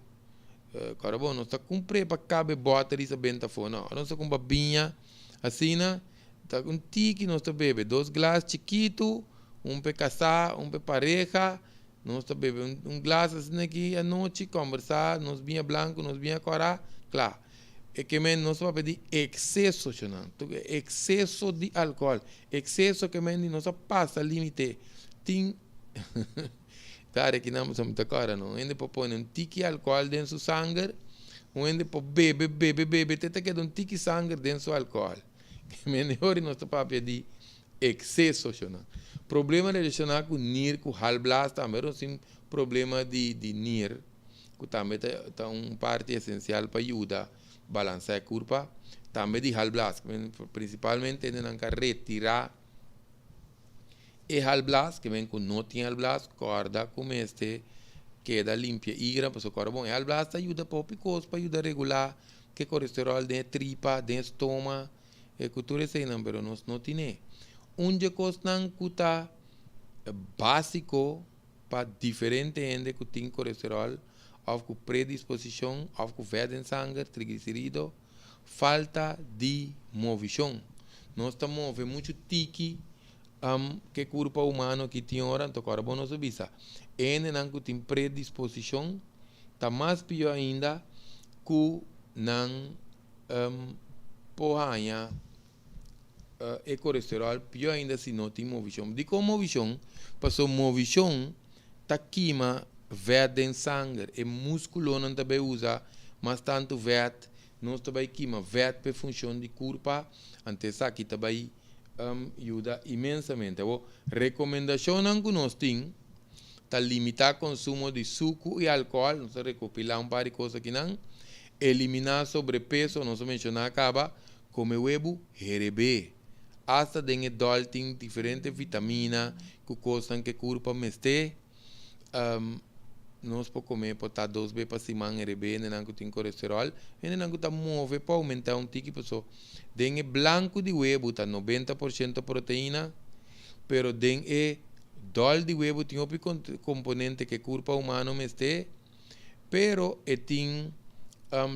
Kòrda bon, nos ta kumpr'é pa kabe bòter di sa benta afó. No, ora nos ta kumpra biña asina, ta un tiki nos ta bebe, dos glas chikitu, un p'e kasá, un p'e pareha. Nos ta bebe un glas asina aki anochi, kòmbersá, nos biña blanku, nos biña kòrá, kla. E ke men nos ta papia di ekseso, shonnan. Ekseso di alkohòl. Ekseso ke men di nos a pasa límite. Tin. Tare ki nan mi ta kòrda no. Un hende por pone un tiki alkohòl den su sanger, un hende por bebe, bebe, bebe te ta keda un tiki sanger den su alkohòl. Mehor nos ta papia di ekseso shona. Problema relashoná ku nir ku halblas tambe nos tin problema di di nir ku tambe ta ta un parti esensial pa yuda balansá e kurpa. Tambe di halblas, prinsipalmente hendenan ka retirá. E halblas, ke men ku no tin halblas, kòrda ku mester keda limpia igra, pasobra kòrda bon, e halblas ta yuda pa hopi kos, pa yuda regulá ke kolesteròl den e tripa, den e stoma, e ku tur eseinan, pero nos no tine. Un dje kosnan ku ta básiko pa diferente hende ku tin kolesteròl òf ku predisposishon òf ku vèt den sanger, trigliserido, Falta di movishon. Nos ta move muchu tiki ke kurpa humano ki tin ora, anto kòrda bon nos a bisa, e hendenan ku tin predisposishon ta mas pió ainda ku nan por haña e kolesteròl pió ainda si no tin movishon. Dikon movishon? Pasobra movishon ta kima vèt den sanger. E múskulonan ta bai usa mas tantu vèt. Nos ta bai kima vèt pa e funshon di kurpa, anto esaki ta bai yuda inmensamente. Awor, rekomendashonnan ku nos tin ta limitá konsumo di suku i alkohòl. Nos ta rekopilá un par di kos akinan. Eliminá sobrepeso, nos a menshoná kaba. Kome webu herebé. Asta den e dòl tin diferente vitamina ku kosnan ku e kurpa mester. Nos por kome por ta dos be pa siman herebé hendenan ku tin kolesteròl. Hendenan ku ta move por oumentá un tiki paso den e blanku di webu ta 90% proteina, pero den e Dòl di webu tin hopi komponente ku e kurpa humano mester, pero e tin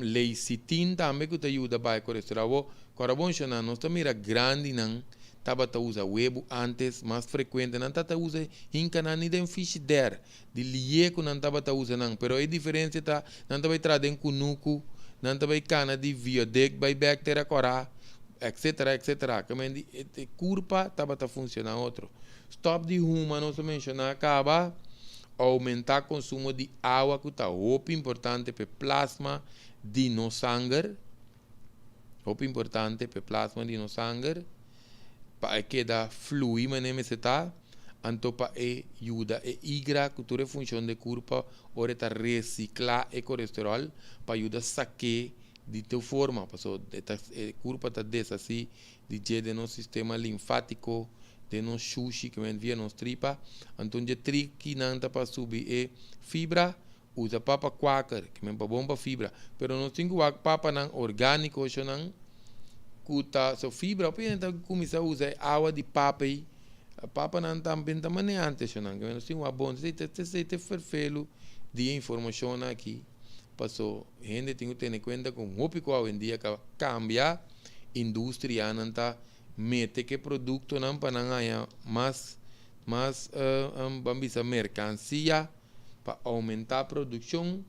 lecitin tambe ku ta yuda baha e kolesterol. Awor, kòrda bon shona, nos ta mira grandinan tabata usa webu antes mas frekuente, nan tabata usa hinka nan ni den fishidèr di lié ku nan tabata usa nan, pero e diferensia ta nan ta bai traha den kunuku, nan ta bai kana di viadek bai bèk tera kòrá, etcetera, etcetera. Kamendi e kurpa tabata funshoná otro. Stòp di huma nos a menshoná kaba, oumentá konsumo di awa ku ta hopi importante pa e plasma di nos sanger, hopi importante pa e plasma di nos sanger, pa e keda flui manera mester ta, anto pa e yuda e igra ku tur e funshon di e kurpa ora e ta resiklá e kolesteròl pa yuda sak'é di tur forma, pasobra e ta e kurpa ta deshasí di dje den nos sistema linfátiko, den nos shushi ku men via nos tripa. Anto dje trikinan ta pa subi e fibra, usa papa kwaker, ku men pa bon pa fibra. Pero nos tin ku wak papanan orgániko eshonan ku ta so fibra. Hopi hende ta kuminsá usa e awa di papa ei. Papanan tambe ta manera antes eshonan, ku men nos tin wak bon. Esei ta e ferfelu di e informashonnan aki. Paso hende tin ku tene kuenta ku hopi ku awendia ka kambia, industrianan ta mete ku e produktonan pa nan haña mas mas ban bisa merkansia pa oumentá produkshon,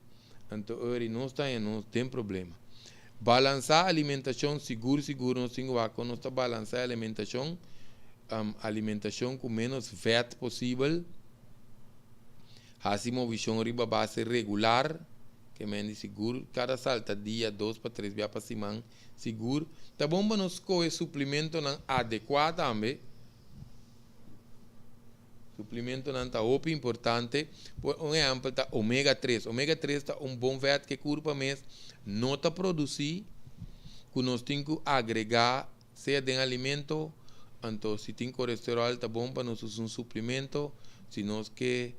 anto ora nos ta haña nos den problema. Balansá alimentashon sigur sigur nos tin ku wak kon nos ta balansá e alimentashon, alimentashon ku ménos vèt posibel. Hasi movishon riba base regular, ke men di sigur kada salta dia dos pa tres bia pa siman sigur. Ta bon pa nos skohe suplimentonan adekuá tambe. Suplimentonan ta hopi importante. Por un ehèmpel ta omega tres. Omega tres ta un bon vèt ke kurpa mes no ta produsí ku nos tin ku agregá sea den alimento, anto si tin kolesterol ta bon pa nos usa un suplemento, si nos ke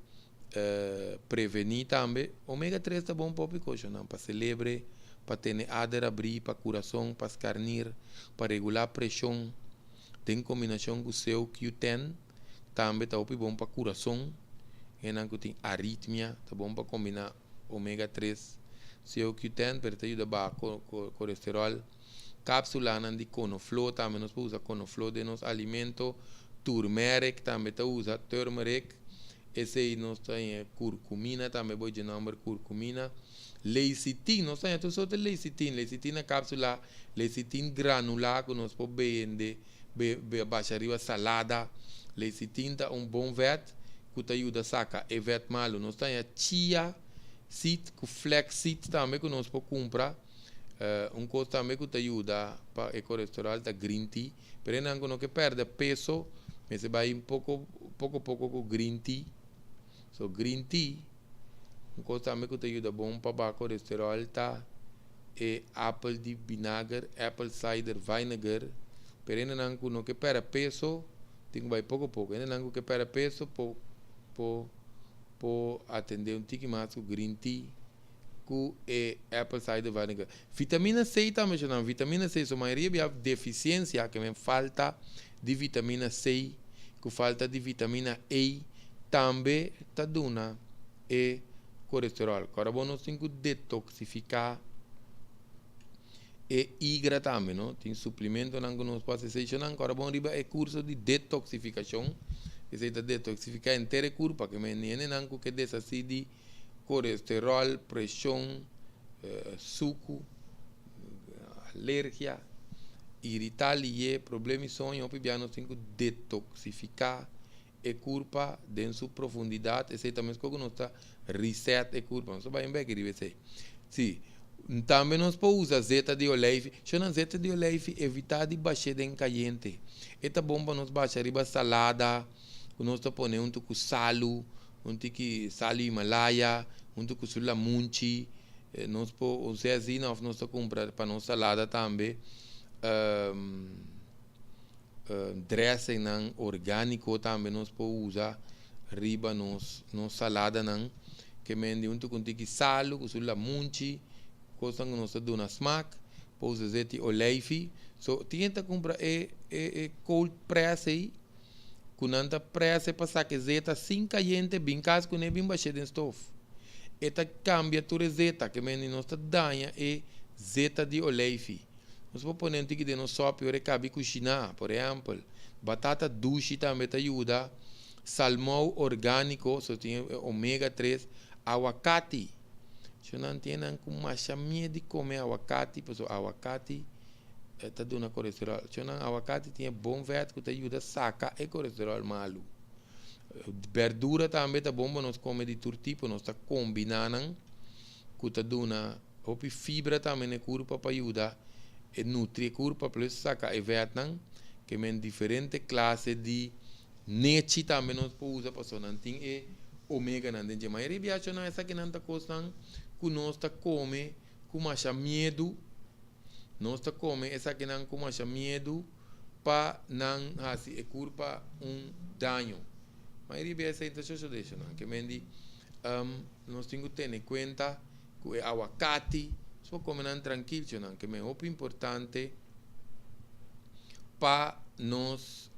prevení tambe. Omega 3 ta bon pa hopi kosnan, pa selebre, pa tene ader abrí, pa kurason, pa skarnir, pa regulá preshon. Den kombinashon ku CoQ10 tambe ta hopi bon pa kurason, hendenan ku tin aritmia ta bon pa kombiná omega 3, CoQ10 pero ta yuda baha kolesterol. Kapsulanan di konofló tambe nos por usa konofló den nos alimento. Turmeric tambe ta usa, turmeric. Esei nos ta haña kurkumina tambe bo dje nòmber kurkumina. Lecitin, nos ta haña tur sorto di lecitin. Lecitin na kapsula, lecitin granulá ku nos por bende, basha riba salada. Lecitin ta un bon vèt ku ta yuda saka e vèt malu. Nos ta haña chia seed ku flax seed tambe ku nos por kumpra. Un kos tambe ku ta yuda pa e kolesterol ta green tea. Pero esnan ku no ke pèrdè peso mester bai poko poko poko ku green tea. So green tea, un kos tambe ku ta yuda bon pa baha kolesterol ta e apel di binager, apple cider vinegar. Pero esnan ku no ke pèrdè peso tin ku bai poko poko. Esnan ku ke pèrdè peso por por por atendé un tiki mas ku green tea. ku e apple cider vinegar. Vitamina C ta menshoná. Vitamina C, so mayoria bia defisiensia ke men falta di vitamina C ku falta di vitamina E tambe ta duna e kolesterol. Kòrda bo nos tin ku detoksifiká e igra tambe no. Tin suplimentonan ku nos por hasi esei. Kòrda bon riba e kurso di detoksifikashon. Esei ta detoksifiká henter e kurpa ke men hendenan ku ke deshasí di kolesterol, preshon, suku, alergia, iritá lié, problema di soño. Hopi bia nos tin ku detoksifiká e kurpa den su profundidat. Esei ta meskos ku nos ta reset e kurpa. Nos ta bai un beki riba esei. Si, tambe nos por usa zeta di oleifi. Shon zeta di oleifi evitá di bash'é den kayente. E ta bon pa nos basha riba salada ku nos ta pone huntu ku salu. Un tiki sal Himalaya huntu ku su lamunchi. Nos por us'é asina òf nos ta kumpra pa nos salada tambe dressingnan orgániko tambe nos por usa riba nos nos saladanan. Ke mende huntu ku un tiki salu ku su lamunchi, kosnan ku nos ta duna smak. Por usa zeti oleifi. So tin hende ta kumpra e e cold press ei. Ku nan ta prese pa saka e zeta sin kayente bin kas kuné bin bash'é den stof. E ta kambia tur e zeta, ke mende nos ta daña e zeta di oleifi. Nos por pone un tiki den nos sòpi ora e kabi kushiná, por ehèmpel. Batata dushi tambe ta yuda. Salmou orgániko, so tin e omega 3. Awakati. Sho nan tin nan ku masha mie di kome awakati, pasobra awakati ta duna kolesteròl. Sho nan awakati tin e bon vèt ku ta yuda saka e kolesteròl malu. Bèrdura tambe ta bon pa nos kome di tur tipo, nos ta kombiná nan ku ta duna hopi fibra tambe na e kurpa pa yuda e nutri e kurpa plus saka e vètnan. Ke men diferente klase di nechi tambe nos por usa pasobra nan tin e omeganan den dje. Mayoria biaha sho nan esakinan ta kosnan ku nos ta kome ku masha miedu. Nos ta kome esakinan ku masha miedu pa nan hasi e kurpa un daño. Mayoria bes esei ta sosodé nan. Ke men di nos tin ku tene kuenta ku e awakati, nos por kome nan trankil nan. Ke men hopi importante pa nos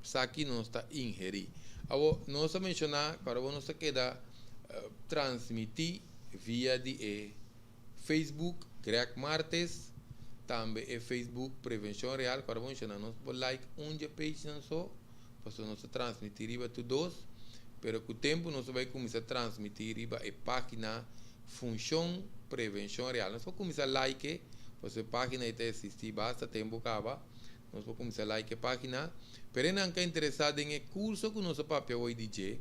sa ki nos ta ingerí. Awor nos a menshoná ku awor nos ta keda transmití via di e Facebook Greg Martes, tambe e Facebook Prevencion Real. Cu ora bo nos por like un dje page nan so, pasobra nos ta transmiti riba tur dos, pero cu tempo nos ta bay cuminsa transmiti riba e pagina Funcion Prevencion Real. Nos por cuminsa like, pasobra e pagina ey ta existi basta tempo caba. Nos por cuminsa like e pagina. Pero enan ca interesa den e curso cu nos a papia hoy di dje,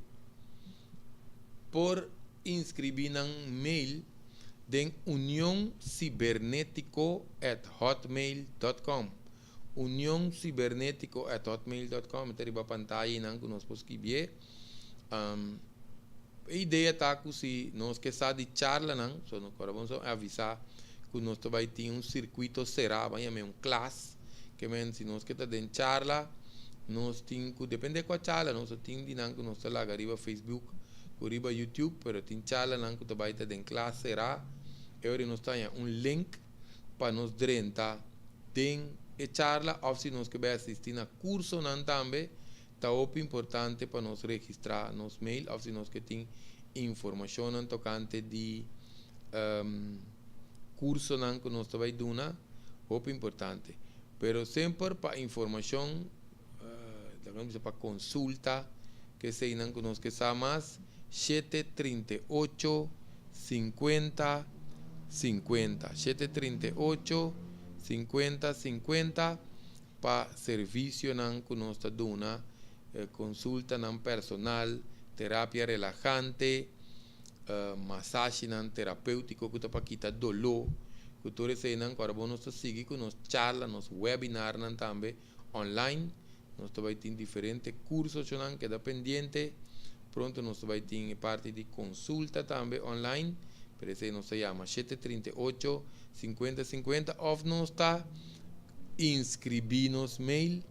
por inscribi nan mail den unioncibernetico@hotmail.com. unioncibernetico@hotmail.com ta riba pantaya einan ku nos por skibié. E idea ta ku si nos ke sa di charlanan, so nos por avisá ku nos ta bai tin un sirkuito será, ban yam'é un klas, ke men si nos ke ta den charla, nos tin ku depende kua charla, nos tin di nan ku nos ta laga riba Facebook ku riba YouTube, pero tin charlanan ku ta bai ta den klas será, e ora nos ta haña un link pa nos drenta den e charla òf si nos ke bai asistí na kursonan tambe, ta hopi importante pa nos registrá nos mail òf si nos ke tin informashonnan tokante di kursonan ku nos ta bai duna, hopi importante. Pero semper pa informashon, laga nos bisa pa konsulta, keseinan ku nos ke sa mas, 738 50 50, 738 50 50 pa servisionan ku nos ta duna, konsultanan personal, terapia relahante, masashinan terapéutiko ku ta pa kita doló, ku tur eseinan ku ora bo nos ta sigui ku nos charla, nos webinarnan tambe online. Nos ta bai tin diferente kursonan, keda pendiente. Pronto nos ta bai tin e parti di konsulta tambe online, pero esei nos ta yama 738 50 50 òf nos ta inskribí nos mail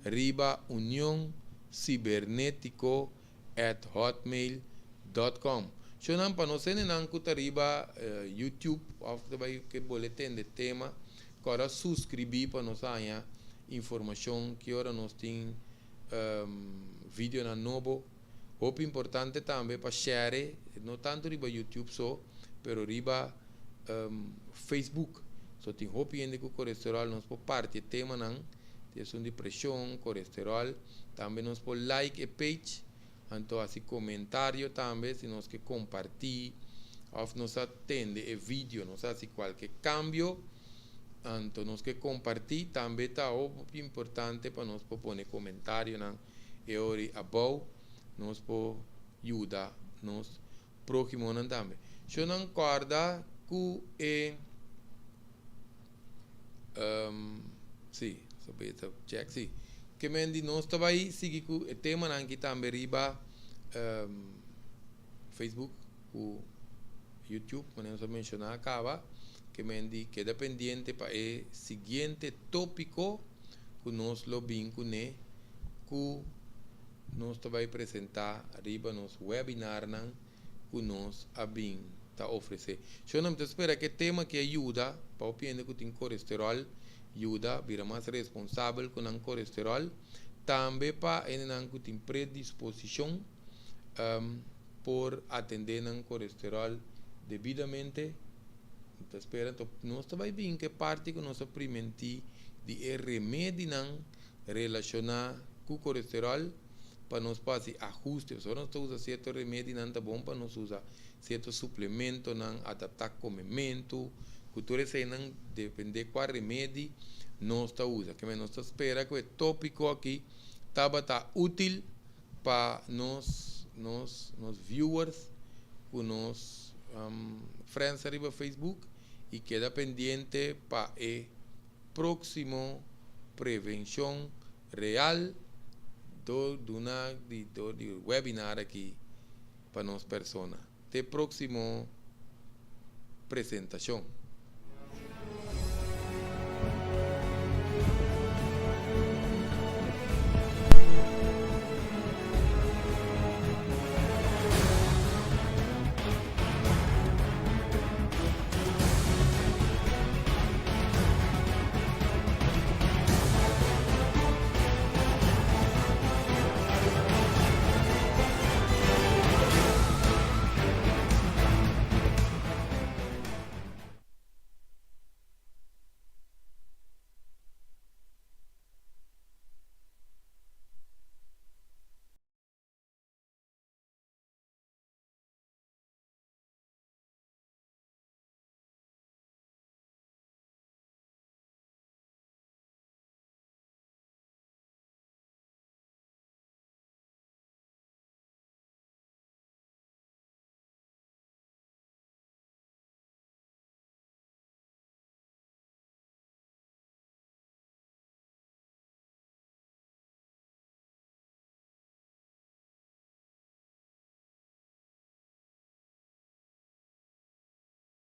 riba unioncibernetico@hotmail.com. Shownan pa nos hendenan ku ta riba YouTube òf ta bai ke bolbe tende tema, kòrda suskribí pa nos haña informashon ki ora nos tin videonan nobo. Hopi importante tambe pa share, no tantu riba YouTube so, pero riba Facebook. So tin hopi hende ku kolesteròl, nos por parti e temanan di esun di preshon, kolesteròl. Tambe nos por like e page, anto hasi komentario tambe si nos ke kompartí òf nos a tende e video, nos a hasi kualke kambio, anto nos ke kompartí, tambe ta hopi importante pa nos por pone komentarionan e ora abou, nos por yuda nos próhimonan tambe. Shownan kòrda ku e sí, so ta check sí. Ke men di nos ta bai sigui ku e temanan aki tambe riba Facebook ku YouTube, manera nos a menshoná kaba. Ke men di keda pendiente pa e siguiente tópiko ku nos lo bin kuné ku nos ta bai presentá riba nos webinarnan ku nos a bin ta ofresé. Shownan, mi ta spera ku e tema aki a yuda pa hopi hende ku tin kolesteròl yuda bira mas responsabel ku nan kolesteròl. Tambe pa hendenan ku tin predisposishon por atendé nan kolesteròl debidamente. Mi ta spera anto nos ta bai bin ku e parti ku nos a primintí di e remedinan relashoná ku kolesteròl pa nos por hasi ahuste. Pasobra nos ta usa sierto remedinan ta bon pa nos usa sierto suplementonan, adaptá komementu, ku tur eseinan dependé kua remedi nos ta usa. Keme nos ta spera ku e tópiko aki tabata útil pa nos nos nos viewers ku nos friends ariba Facebook i keda pendiente pa e próksimo Prevenshon Real dor duna di dor di webinar aki pa nos persona. Te próksimo presentashon.